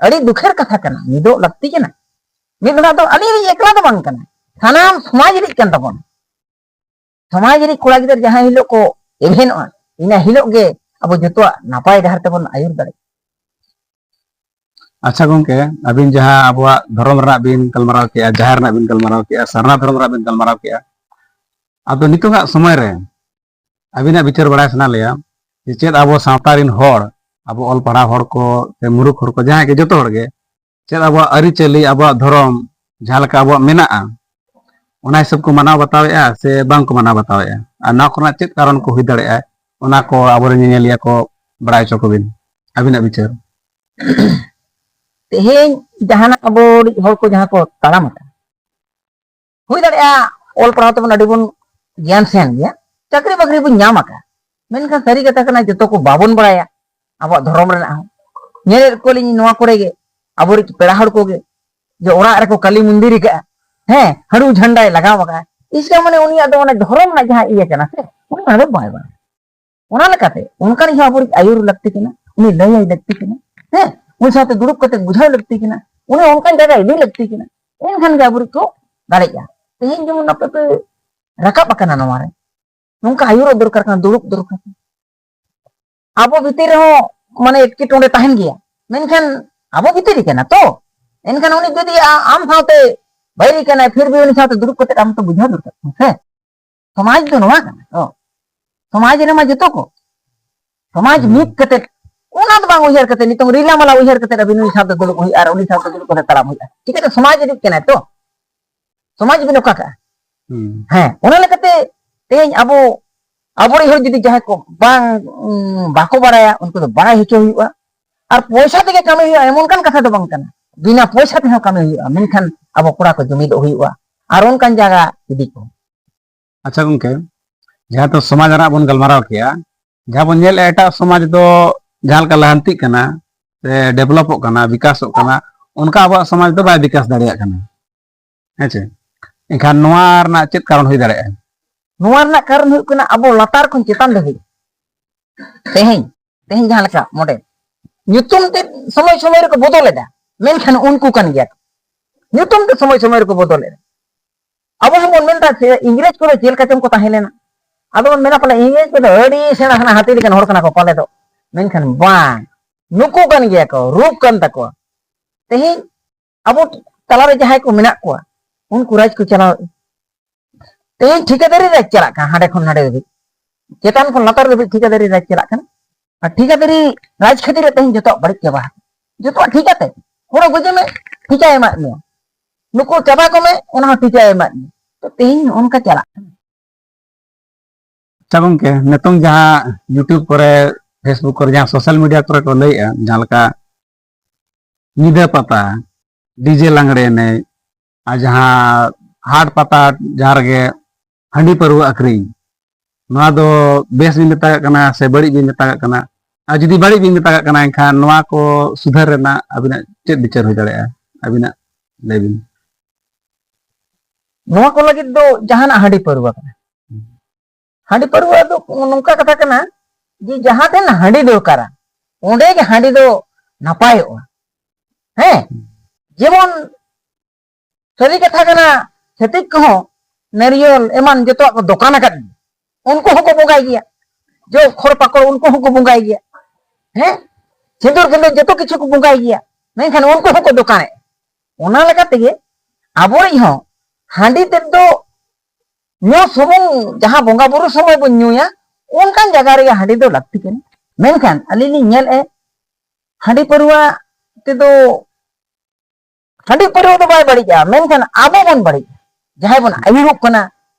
ᱟᱹᱰᱤ ᱫᱩᱠᱷᱮᱨ ᱠᱟᱛᱷᱟ ᱠᱟᱱᱟ, ᱢᱤᱫᱚᱜ ᱞᱟᱹᱠᱛᱤ ᱠᱟᱱᱟ᱾ ᱢᱤᱫ ᱫᱷᱟᱣ ᱫᱚ ᱟᱹᱞᱤᱧ ᱨᱤᱱ ᱮᱠᱞᱟ ᱫᱚ ᱵᱟᱝ ᱠᱟᱱᱟ, ᱥᱟᱱᱟᱢ ᱥᱚᱢᱟᱡᱽ ᱨᱤᱱ ᱠᱟᱱ ᱛᱟᱵᱚᱱᱟ᱾ ᱥᱚᱢᱟᱡᱽ ᱨᱤᱱ ᱠᱚᱲᱟ ᱜᱤᱫᱟᱹᱨ ᱡᱟᱦᱟᱸ ᱦᱤᱞᱳᱜ ᱠᱚ ᱮᱵᱷᱮᱱᱚᱜᱼᱟ, ᱤᱱᱟᱹ ᱦᱤᱞᱳᱜ ᱜᱮ ᱟᱵᱚ ᱡᱚᱛᱚᱣᱟᱜ ᱱᱟᱯᱟᱭ ᱰᱟᱦᱟᱨ ᱛᱮᱵᱚᱱ ᱟᱹᱭᱩᱨ ᱫᱟᱲᱮᱭᱟᱜᱼᱟ᱾ ᱟᱪᱪᱷᱟ ᱜᱚᱝᱠᱮ, ᱟᱹᱵᱤᱱ ᱡᱟᱦᱟᱸ ᱟᱵᱚᱣᱟᱜ ᱫᱷᱚᱨᱚᱢ ᱨᱮᱱᱟᱜ ᱵᱤᱱ ᱜᱟᱞᱢᱟᱨᱟᱣ ᱠᱮᱜᱼᱟ, ᱡᱟᱦᱮᱨ ᱨᱮᱱᱟᱜ ᱵᱤᱱ ᱜᱟᱞᱢᱟᱨᱟᱣ ᱠᱮᱜᱼᱟ, ᱥᱟᱨᱱᱟ ᱫᱷᱚᱨᱚᱢ ᱨᱮᱱᱟᱜ ᱵᱤᱱ ᱜᱟᱞᱢᱟᱨᱟᱣ ᱠᱮᱜᱼᱟ, ᱟᱫᱚ ᱱᱤᱛᱚᱜᱟᱜ ᱥᱚᱢᱚᱭ ᱨᱮ ᱟᱹᱵᱤᱱᱟᱜ ᱵᱤᱪᱟᱹᱨ ᱵᱟᱲᱟᱭ ᱥᱟᱱᱟ ᱞᱮᱭᱟ ᱡᱮ ᱪᱮᱫ ᱟᱵᱚ ᱥᱟᱶᱛᱟ ᱨᱤᱱ ᱦᱚᱲ, ᱟᱵᱚ ᱚᱞ ᱯᱟᱲᱦᱟᱣ ᱦᱚᱲ ᱠᱚ ᱥᱮ ᱢᱩᱨᱩᱠᱷ ᱦᱚᱲ ᱠᱚ, ᱡᱟᱦᱟᱸᱭ ᱜᱮ, ᱡᱚᱛᱚ ᱦᱚᱲ ᱜᱮ ᱪᱮᱫ ᱟᱵᱚᱣᱟᱜ ᱟᱹᱨᱤᱪᱟᱹᱞᱤ, ᱟᱵᱚᱣᱟᱜ ᱫᱷᱚᱨᱚᱢ ᱡᱟᱦᱟᱸ ᱞᱮᱠᱟ ᱟᱵᱚᱣᱟᱜ ᱢᱮᱱᱟᱜᱼᱟ, ᱚᱱᱟ ᱦᱤᱥᱟᱹᱵ ᱠᱚ ᱢᱟᱱᱟᱣ ᱵᱟᱛᱟᱣᱮᱫᱼᱟ ᱥᱮ ᱵᱟᱝ ᱠᱚ ᱢᱟᱱᱟᱣ ᱵᱟᱛᱟᱣᱮᱫᱼᱟ, ᱟᱨ ᱱᱚᱣᱟ ᱠᱚᱨᱮᱱᱟᱜ ᱪᱮᱫ ᱠᱟᱨᱚᱱ ᱠᱚ ᱦᱩᱭ ᱫᱟᱲᱮᱭᱟᱜᱼᱟ, ᱚᱱᱟ ᱠᱚ ᱟᱵᱚᱨᱮᱱ ᱧᱮᱧᱮᱞᱤᱭᱟᱹ ᱠᱚ ᱵᱟᱲᱟᱭ ᱦᱚᱪᱚ ᱠᱚᱵᱤᱱ, ᱟᱹᱵᱤᱱᱟᱜ ᱵᱤᱪᱟᱹᱨ᱾ ᱛᱮᱦᱮᱧ ᱡᱟᱦᱟᱱᱟᱜ ᱟᱵᱚ ᱦᱚᱲ ᱠᱚ ᱡᱟᱦᱟᱸ ᱠᱚ ᱛᱟᱲᱟᱢ ᱟᱠᱟᱫ, ᱦᱩᱭ ᱫᱟᱲᱮᱭᱟᱜᱼᱟ ᱚᱞ ᱯᱟᱲᱦᱟᱣ ᱛᱮᱵᱚᱱ ᱟᱹᱰᱤ ᱵᱚᱱ ᱜᱮᱭᱟᱱ ᱥᱮᱱ ᱜᱮᱭᱟ, ᱪᱟᱹᱠᱨᱤ ᱵᱟᱹᱠᱨᱤ ᱵᱚᱱ ᱧᱟᱢ ᱟᱠᱟᱫ, ᱢᱮᱱᱠᱷᱟᱱ ᱥᱟᱹᱨᱤ ᱠᱟᱛᱷᱟ ᱠᱟᱱᱟ ᱡᱚᱛᱚ ᱠᱚ ᱵᱟᱵᱚᱱ ᱵᱟᱲᱟᱭᱟ ᱟᱵᱚᱣᱟᱜ ᱫᱷᱚᱨᱚᱢ ᱨᱮᱱᱟᱜ ᱦᱚᱸ᱾ ᱧᱮᱞᱮᱫ ᱠᱚᱣᱟᱞᱤᱧ ᱱᱚᱣᱟ ᱠᱚᱨᱮ ᱜᱮ ᱟᱵᱚᱨᱤᱡ ᱯᱮᱲᱟ ᱦᱚᱲ ᱠᱚᱜᱮ ᱡᱮ ᱚᱲᱟᱜ ᱨᱮᱠᱚ ᱠᱟᱹᱞᱤ ᱢᱚᱱᱫᱤᱨ ᱟᱠᱟᱫᱼᱟ, ᱦᱮᱸ, ᱦᱟᱹᱲᱩ ᱡᱷᱟᱱᱰᱟᱭ ᱞᱟᱜᱟᱣ ᱟᱠᱟᱫᱼᱟ, ᱤᱥᱠᱟ ᱢᱟᱱᱮ ᱩᱱᱤᱭᱟᱜ ᱫᱚ ᱚᱱᱟ ᱫᱷᱚᱨᱚᱢ ᱨᱮᱱᱟᱜ ᱡᱟᱦᱟᱸ ᱤᱭᱟᱹ ᱠᱟᱱᱟ ᱥᱮ, ᱚᱱᱟ ᱫᱚ ᱵᱟᱭ ᱵᱟᱲᱟᱭᱟ᱾ ᱚᱱᱟ ᱞᱮᱠᱟᱛᱮ ᱚᱱᱠᱟᱱᱤᱡ ᱦᱚᱸ ᱟᱵᱚᱨᱤᱡ ᱟᱹᱭᱩᱨ ᱞᱟᱹᱠᱛᱤ ᱠᱟᱱᱟ, ᱩᱱᱤ ᱞᱟᱹᱭᱟᱭ ᱞᱟᱹᱠᱛᱤ ᱠᱟᱱᱟ, ᱦᱮᱸ, ᱩᱱᱤ ᱥᱟᱶᱛᱮ ᱫᱩᱲᱩᱵ ᱠᱟᱛᱮ ᱵᱩᱡᱷᱟᱹᱣ ᱞᱟᱹᱠᱛᱤ ᱠᱟᱱᱟ, ᱩᱱᱤ ᱚᱱᱠᱟᱱ ᱡᱟᱭᱜᱟ ᱤᱫᱤ ᱞᱟᱹᱠᱛᱤ ᱠᱟᱱᱟ, ᱮᱱᱠᱷᱟᱱ ᱜᱮ ᱟᱵᱚᱨᱤᱡ ᱠᱚ ᱫᱟᱲᱮᱜᱼᱟ᱾ ᱛᱮᱦᱮᱧ ᱡᱮᱢᱚᱱ ᱟᱯᱮ ᱯᱮ ᱨᱟᱠᱟᱵ ᱟᱠᱟᱱᱟ ᱱᱚᱣᱟ ᱨᱮ, ᱱᱚᱝᱠᱟ ᱟᱹᱭᱩᱨᱚᱜ ᱫᱚᱨᱠᱟᱨ ᱠᱟᱱᱟ, ᱫᱩᱲᱩᱵ ᱫᱚᱨᱠᱟᱨ ᱠᱟᱱᱟ᱾ ᱟᱵᱚ ᱵᱷᱤᱛᱤᱨ ᱨᱮᱦᱚᱸ ᱢᱟᱱᱮ ᱮᱴᱠᱮᱴᱚᱬᱮ ᱛᱟᱦᱮᱱ ᱜᱮᱭᱟ, ᱢᱮᱱᱠᱷᱟᱱ ᱟᱵᱚ ᱵᱷᱤᱛᱤᱨ ᱨᱮ ᱠᱟᱱᱟ ᱛᱚ, ᱮᱱᱠᱷᱟᱱ ᱩᱱᱤ ᱡᱩᱫᱤ ᱟ-, ᱟᱢ ᱥᱟᱶᱛᱮ ᱵᱟᱹᱭᱨᱤ ᱠᱟᱱᱟᱭ, ᱯᱷᱤᱨ ᱵᱷᱤ ᱩᱱᱤ ᱥᱟᱶᱛᱮ ᱫᱩᱲᱩᱵ ᱠᱟᱛᱮ ᱟᱢ ᱛᱚ ᱵᱩᱡᱷᱟᱹᱣ ᱫᱚᱨᱠᱟᱨ ᱠᱟᱱᱟ ᱥᱮ᱾ ᱥᱚᱢᱟᱡᱽ ᱫᱚ ᱱᱚᱣᱟ ᱠᱟᱱᱟ ᱛᱚ, ᱥᱚᱢᱟᱡᱽ ᱨᱮᱢᱟ ᱡᱚᱛᱚ ᱠᱚ, ᱥᱚᱢᱟᱡᱽ ᱦᱩᱸ᱾ ᱢᱤᱫ ᱠᱟᱛᱮ ᱚᱱᱟ ᱫᱚ ᱵᱟᱝ ᱩᱭᱦᱟᱹᱨ ᱠᱟᱛᱮ, ᱱᱤᱛᱚᱝ ᱨᱤᱞᱟᱹᱢᱟᱞᱟ ᱩᱭᱦᱟᱹᱨ ᱠᱟᱛᱮ ᱟᱹᱵᱤᱱ ᱩᱱᱤ ᱥᱟᱶᱛᱮ ᱫᱩᱲᱩᱵ ᱦᱩᱭᱩᱜᱼᱟ ᱟᱨ ᱩᱱᱤ ᱥᱟᱶᱛᱮ ᱫᱩᱲᱩᱵ ᱠᱟᱛᱮ ᱛᱟᱲᱟᱢ ᱦᱩᱭᱩᱜᱼᱟ᱾ ᱪᱤᱠᱟᱹᱛᱮ ᱥᱚᱢᱟᱡᱽ ᱤᱫᱤᱜ ᱠᱟᱱᱟᱭ ᱛᱚ? ᱦᱩᱸ᱾ ᱦᱮᱸ, ᱚᱱᱟ ᱞᱮᱠᱟᱛᱮ ᱛᱮᱦᱮᱧ ᱟᱵᱚ, ᱟᱵᱚᱨᱮᱱ ᱦᱚᱲ ᱡᱩᱫᱤ ᱡᱟᱦᱟᱸᱭ ᱠᱚ ᱵᱟᱝ, ᱩᱸ, ᱵᱟᱠᱚ ᱵᱟᱲᱟᱭᱟ, ᱩᱱᱠᱩ ᱫᱚ ᱵᱟᱲᱟᱭ ᱦᱚᱪᱚ ᱦᱩᱭᱩᱜᱼᱟ᱾ ᱟᱨ ᱯᱚᱭᱥᱟ ᱛᱮᱜᱮ ᱠᱟᱹᱢᱤ ᱦᱩᱭᱩᱜᱼᱟ, ᱮᱢᱚᱱ ᱠᱟᱱ ᱠᱟᱛᱷᱟ ᱫᱚ ᱵᱟᱝ ᱠᱟᱱᱟ᱾ ᱵᱤᱱᱟ ᱯᱚᱭᱥᱟ ᱛᱮᱦᱚᱸ ᱠᱟᱹᱢᱤ ᱦᱩᱭᱩᱜᱼᱟ, ᱢᱮᱱᱠᱷᱟᱱ ᱟᱵᱚ ᱠᱚᱲᱟ ᱠᱚ ᱡᱩᱢᱤᱫᱚᱜ ᱦᱩᱭᱩᱜᱼᱟ ᱟᱨ ᱚᱱᱠᱟᱱ ᱡᱟᱭᱜᱟ ᱤᱫᱤ ᱠᱚ᱾ ᱟᱪᱪᱷᱟ ᱜᱚᱝᱠᱮ, ᱡᱟᱦᱟᱸ ᱫᱚ ᱥᱚᱢᱟᱡᱽ ᱨᱮᱱᱟᱜ ᱵᱚᱱ ᱜᱟᱞᱢᱟᱨᱟᱣ ᱠᱮᱜᱼᱟ, ᱡᱟᱦᱟᱸ ᱵᱚᱱ ᱧᱮᱞᱮᱫᱼᱟ ᱮᱴᱟᱜ ᱥᱚᱢᱟᱡᱽ ᱫᱚ ᱡᱟᱦᱟᱸ ᱞᱮᱠᱟ ᱞᱟᱦᱟᱱᱛᱤᱜ ᱠᱟᱱᱟ ᱥᱮ ᱰᱮᱵᱷᱞᱚᱯᱚᱜ ᱠᱟᱱᱟ, ᱵᱤᱠᱟᱥᱚᱜ ᱠᱟᱱᱟ, ᱚᱱᱠᱟ ᱟᱵᱚᱣᱟᱜ ᱥᱚᱢᱟᱡᱽ ᱫᱚ ᱵᱟᱭ ᱵᱤᱠᱟᱥ ᱫᱟᱲᱮᱭᱟᱜ ᱠᱟᱱᱟ᱾ ᱦᱮᱸ ᱪᱮ? ᱮᱱᱠᱷᱟᱱ ᱱᱚᱣᱟ ᱨᱮᱱᱟᱜ ᱪᱮᱫ ᱠᱟᱨᱚᱱ ᱦᱩᱭ ᱫᱟᱲᱮᱭᱟᱜᱼᱟ? ᱱᱚᱣᱟ ᱨᱮᱱᱟᱜ ᱠᱟᱨᱚᱱ ᱦᱩᱭᱩᱜ ᱠᱟᱱᱟ ᱟᱵᱚ ᱞᱟᱛᱟᱨ ᱠᱷᱚᱱ ᱪᱮᱛᱟᱱ ᱫᱷᱟᱹᱵᱤᱡ᱾ ᱛᱮᱦᱮᱧ, ᱛᱮᱦᱮᱧ ᱡᱟᱦᱟᱸ ᱞᱮᱠᱟ ᱢᱚᱰᱮᱞ, ᱧᱩᱛᱩᱢ ᱛᱮ ᱥᱚᱢᱚᱭ ᱥᱚᱢᱚᱭ ᱨᱮᱠᱚ ᱵᱚᱫᱚᱞ ᱮᱫᱟ, ᱢᱮᱱᱠᱷᱟᱱ ᱩᱱᱠᱩ ᱠᱟᱱ ᱜᱮᱭᱟ ᱠᱚ᱾ ᱧᱩᱛᱩᱢ ᱛᱮ ᱥᱚᱢᱚᱭ ᱥᱚᱢᱚᱭ ᱨᱮᱠᱚ ᱵᱚᱫᱚᱞ ᱮᱫᱟ᱾ ᱟᱵᱚ ᱦᱚᱸᱵᱚᱱ ᱢᱮᱱᱫᱟ ᱥᱮ ᱤᱝᱨᱮᱡᱽ ᱠᱚᱫᱚ ᱪᱮᱫ ᱞᱮᱠᱟ ᱪᱚᱝ ᱠᱚ ᱛᱟᱦᱮᱸ ᱞᱮᱱᱟ, ᱟᱫᱚ ᱵᱚᱱ ᱢᱮᱱᱟ ᱯᱟᱞᱮ ᱤᱝᱨᱮᱡᱽ ᱠᱚᱫᱚ ᱟᱹᱰᱤ ᱥᱮᱬᱟ ᱥᱮᱬᱟ ᱦᱟᱹᱛᱤ ᱞᱮᱠᱟᱱ ᱦᱚᱲ ᱠᱟᱱᱟ ᱠᱚ ᱯᱟᱞᱮ ᱫᱚ, ᱢᱮᱱᱠᱷᱟᱱ ᱵᱟᱝ, ᱱᱩᱠᱩ ᱠᱟᱱ ᱜᱮᱭᱟ ᱠᱚ, ᱨᱩᱯ ᱠᱟᱱ ᱛᱟᱠᱚᱣᱟ᱾ ᱛᱮᱦᱮᱧ ᱟᱵᱚ ᱛᱟᱞᱟᱨᱮ ᱡᱟᱦᱟᱸᱭ ᱠᱚ ᱢᱮᱱᱟᱜ ᱠᱚᱣᱟ, ᱩᱱᱠᱩ ᱨᱟᱡᱽ ᱠᱚ ᱪᱟᱞᱟᱣ, ᱛᱮᱦᱮᱧ ᱴᱷᱤᱠᱟᱹᱫᱟᱨᱤ ᱨᱟᱡᱽ ᱪᱟᱞᱟᱜ ᱠᱟᱱᱟ, ᱦᱟᱸᱰᱮ ᱠᱷᱚᱱ ᱱᱟᱰᱮ ᱫᱷᱟᱹᱵᱤᱡ, ᱪᱮᱛᱟᱱ ᱠᱷᱚᱱ ᱞᱟᱛᱟᱨ ᱫᱷᱟᱹᱵᱤᱡ ᱴᱷᱤᱠᱟᱹᱫᱟᱨᱤ ᱨᱟᱡᱽ ᱪᱟᱞᱟᱜ ᱠᱟᱱᱟ᱾ ᱟᱨ ᱴᱷᱤᱠᱟᱹᱫᱟᱨᱤ ᱨᱟᱡᱽ ᱠᱷᱟᱹᱛᱤᱨ ᱛᱮᱦᱮᱧ ᱡᱚᱛᱚᱣᱟᱜ ᱵᱟᱹᱲᱤᱡ ᱪᱟᱵᱟ ᱟᱠᱟᱱᱟ᱾ ᱡᱚᱛᱚᱣᱟᱜ ᱴᱷᱤᱠᱟᱹ ᱛᱮ, ᱦᱚᱲ ᱜᱚᱡᱮ ᱢᱮ, ᱴᱷᱤᱠᱟᱹᱭ ᱮᱢᱟᱫ ᱢᱮᱭᱟ, ᱱᱩᱠᱩ ᱪᱟᱵᱟ ᱠᱚᱢᱮ, ᱚᱱᱟ ᱦᱚᱸ ᱴᱷᱤᱠᱟᱹᱭ ᱮᱢᱟᱫ ᱢᱮᱭᱟ᱾ ᱛᱚ ᱛᱮᱦᱮᱧ ᱱᱚᱜᱼᱚ ᱱᱚᱝᱠᱟ ᱪᱟᱞᱟᱜ ᱠᱟᱱᱟ᱾ ᱟᱪᱪᱷᱟ ᱜᱚᱝᱠᱮ, ᱱᱤᱛᱚᱝ ᱡᱟᱦᱟᱸ YouTube ᱠᱚᱨᱮ, Facebook ᱠᱚᱨᱮ, ᱡᱟᱦᱟᱸ social media ᱠᱚᱨᱮ ᱠᱚ ᱞᱟᱹᱭᱮᱫᱼᱟ, ᱡᱟᱦᱟᱸ ᱞᱮᱠᱟ ᱧᱤᱫᱟᱹ ᱯᱟᱛᱟ, ᱰᱤᱡᱮ ᱞᱟᱜᱽᱲᱮ ᱮᱱᱮᱡ, ᱟᱨ ᱡᱟᱦᱟᱸ ᱦᱟᱴ ᱯᱟᱛᱟ, ᱡᱟᱦᱟᱸ ᱨᱮᱜᱮ ᱦᱟᱺᱰᱤ ᱯᱟᱹᱨᱣᱟᱹ ᱟᱹᱠᱷᱨᱤᱧ, ᱱᱚᱣᱟ ᱫᱚ ᱵᱮᱥ ᱵᱤᱱ ᱢᱮᱛᱟᱜᱟᱜ ᱠᱟᱱᱟ ᱥᱮ ᱵᱟᱹᱲᱤᱡ ᱵᱤᱱ ᱢᱮᱛᱟᱜᱟᱜ ᱠᱟᱱᱟ? ᱟᱨ ᱡᱩᱫᱤ ᱵᱟᱹᱲᱤᱡ ᱵᱤᱱ ᱢᱮᱛᱟᱜᱟᱜ ᱠᱟᱱᱟ, ᱮᱱᱠᱷᱟᱱ ᱱᱚᱣᱟ ᱠᱚ ᱥᱩᱫᱷᱟᱹᱨ ᱨᱮᱱᱟᱜ ᱟᱹᱵᱤᱱᱟᱜ ᱪᱮᱫ ᱵᱤᱪᱟᱹᱨ ᱦᱩᱭ ᱫᱟᱲᱮᱭᱟᱜᱼᱟ? ᱟᱹᱵᱤᱱᱟᱜ ᱞᱟᱹᱭ ᱵᱤᱱ᱾ ᱱᱚᱣᱟ ᱠᱚ ᱞᱟᱹᱜᱤᱫ ᱫᱚ ᱡᱟᱦᱟᱱᱟᱜ ᱦᱟᱺᱰᱤ ᱯᱟᱹᱨᱣᱟᱹ ᱠᱟᱱᱟ᱾ ᱦᱟᱺᱰᱤ ᱯᱟᱹᱨᱣᱟᱹ ᱫᱚ ᱱᱚᱝᱠᱟ ᱠᱟᱛᱷᱟ ᱠᱟᱱᱟ ᱡᱮ ᱡᱟᱦᱟᱸ ᱴᱷᱮᱱ ᱦᱟᱺᱰᱤ ᱫᱚᱨᱠᱟᱨᱟ, ᱚᱸᱰᱮ ᱜᱮ ᱦᱟᱺᱰᱤ ᱫᱚ ᱱᱟᱯᱟᱭᱚᱜᱼᱟ᱾ ᱦᱮᱸ, ᱡᱮᱢᱚᱱ ᱥᱟᱹᱨᱤ ᱠᱟᱛᱷᱟ ᱠᱟᱱᱟ, ᱪᱷᱟᱹᱛᱤᱠ ᱠᱚᱦᱚᱸ ᱱᱟᱹᱨᱭᱟᱹᱞ ᱮᱢᱟᱱ ᱡᱚᱛᱚᱣᱟᱜ ᱠᱚ ᱫᱚᱠᱟᱱ ᱟᱠᱟᱫ ᱜᱮᱭᱟ, ᱩᱱᱠᱩ ᱦᱚᱸᱠᱚ ᱵᱚᱸᱜᱟᱭ ᱜᱮᱭᱟ᱾ ᱡᱚ ᱠᱷᱚᱲ ᱯᱟᱠᱚᱲ ᱩᱱᱠᱩ ᱦᱚᱸᱠᱚ ᱵᱚᱸᱜᱟᱭ ᱜᱮᱭᱟ᱾ ᱦᱮᱸ, ᱥᱤᱸᱫᱩᱨ ᱜᱮᱸᱫᱮᱜ ᱡᱚᱛᱚ ᱠᱤᱪᱷᱩ ᱠᱚ ᱵᱚᱸᱜᱟᱭ ᱜᱮᱭᱟ, ᱢᱮᱱᱠᱷᱟᱱ ᱩᱱᱠᱩ ᱦᱚᱸᱠᱚ ᱫᱚᱠᱟᱱᱮᱫ᱾ ᱚᱱᱟ ᱞᱮᱠᱟ ᱛᱮᱜᱮ ᱟᱵᱚᱨᱤᱡ ᱦᱚᱸ ᱦᱟᱺᱰᱤ ᱛᱮᱫ ᱫᱚ ᱧᱩ ᱥᱩᱢᱩᱝ, ᱡᱟᱦᱟᱸ ᱵᱚᱸᱜᱟ ᱵᱩᱨᱩ ᱥᱚᱢᱚᱭ ᱵᱚᱱ ᱧᱩᱭᱟ, ᱚᱱᱠᱟᱱ ᱡᱟᱭᱜᱟ ᱨᱮᱜᱮ ᱦᱟᱺᱰᱤ ᱫᱚ ᱞᱟᱹᱠᱛᱤ ᱠᱟᱱᱟ᱾ ᱢᱮᱱᱠᱷᱟᱱ ᱟᱹᱞᱤᱧ ᱞᱤᱧ ᱧᱮᱞᱮᱫᱼᱟ, ᱦᱟᱺᱰᱤ ᱯᱟᱹᱨᱣᱟᱹ ᱛᱮᱫᱚ, ᱦᱟᱺᱰᱤ ᱯᱟᱹᱨᱣᱟᱹ ᱫᱚ ᱵᱟᱭ ᱵᱟᱹᱲᱤᱡᱼᱟ, ᱢᱮᱱᱠᱷᱟᱱ ᱟᱵᱚ ᱵᱚᱱ ᱵᱟᱹᱲᱤᱡᱼᱟ᱾ ᱡᱟᱦᱟᱸᱭ ᱵᱚᱱ ᱟᱹᱭᱩᱨᱚᱜ ᱠᱟᱱᱟ,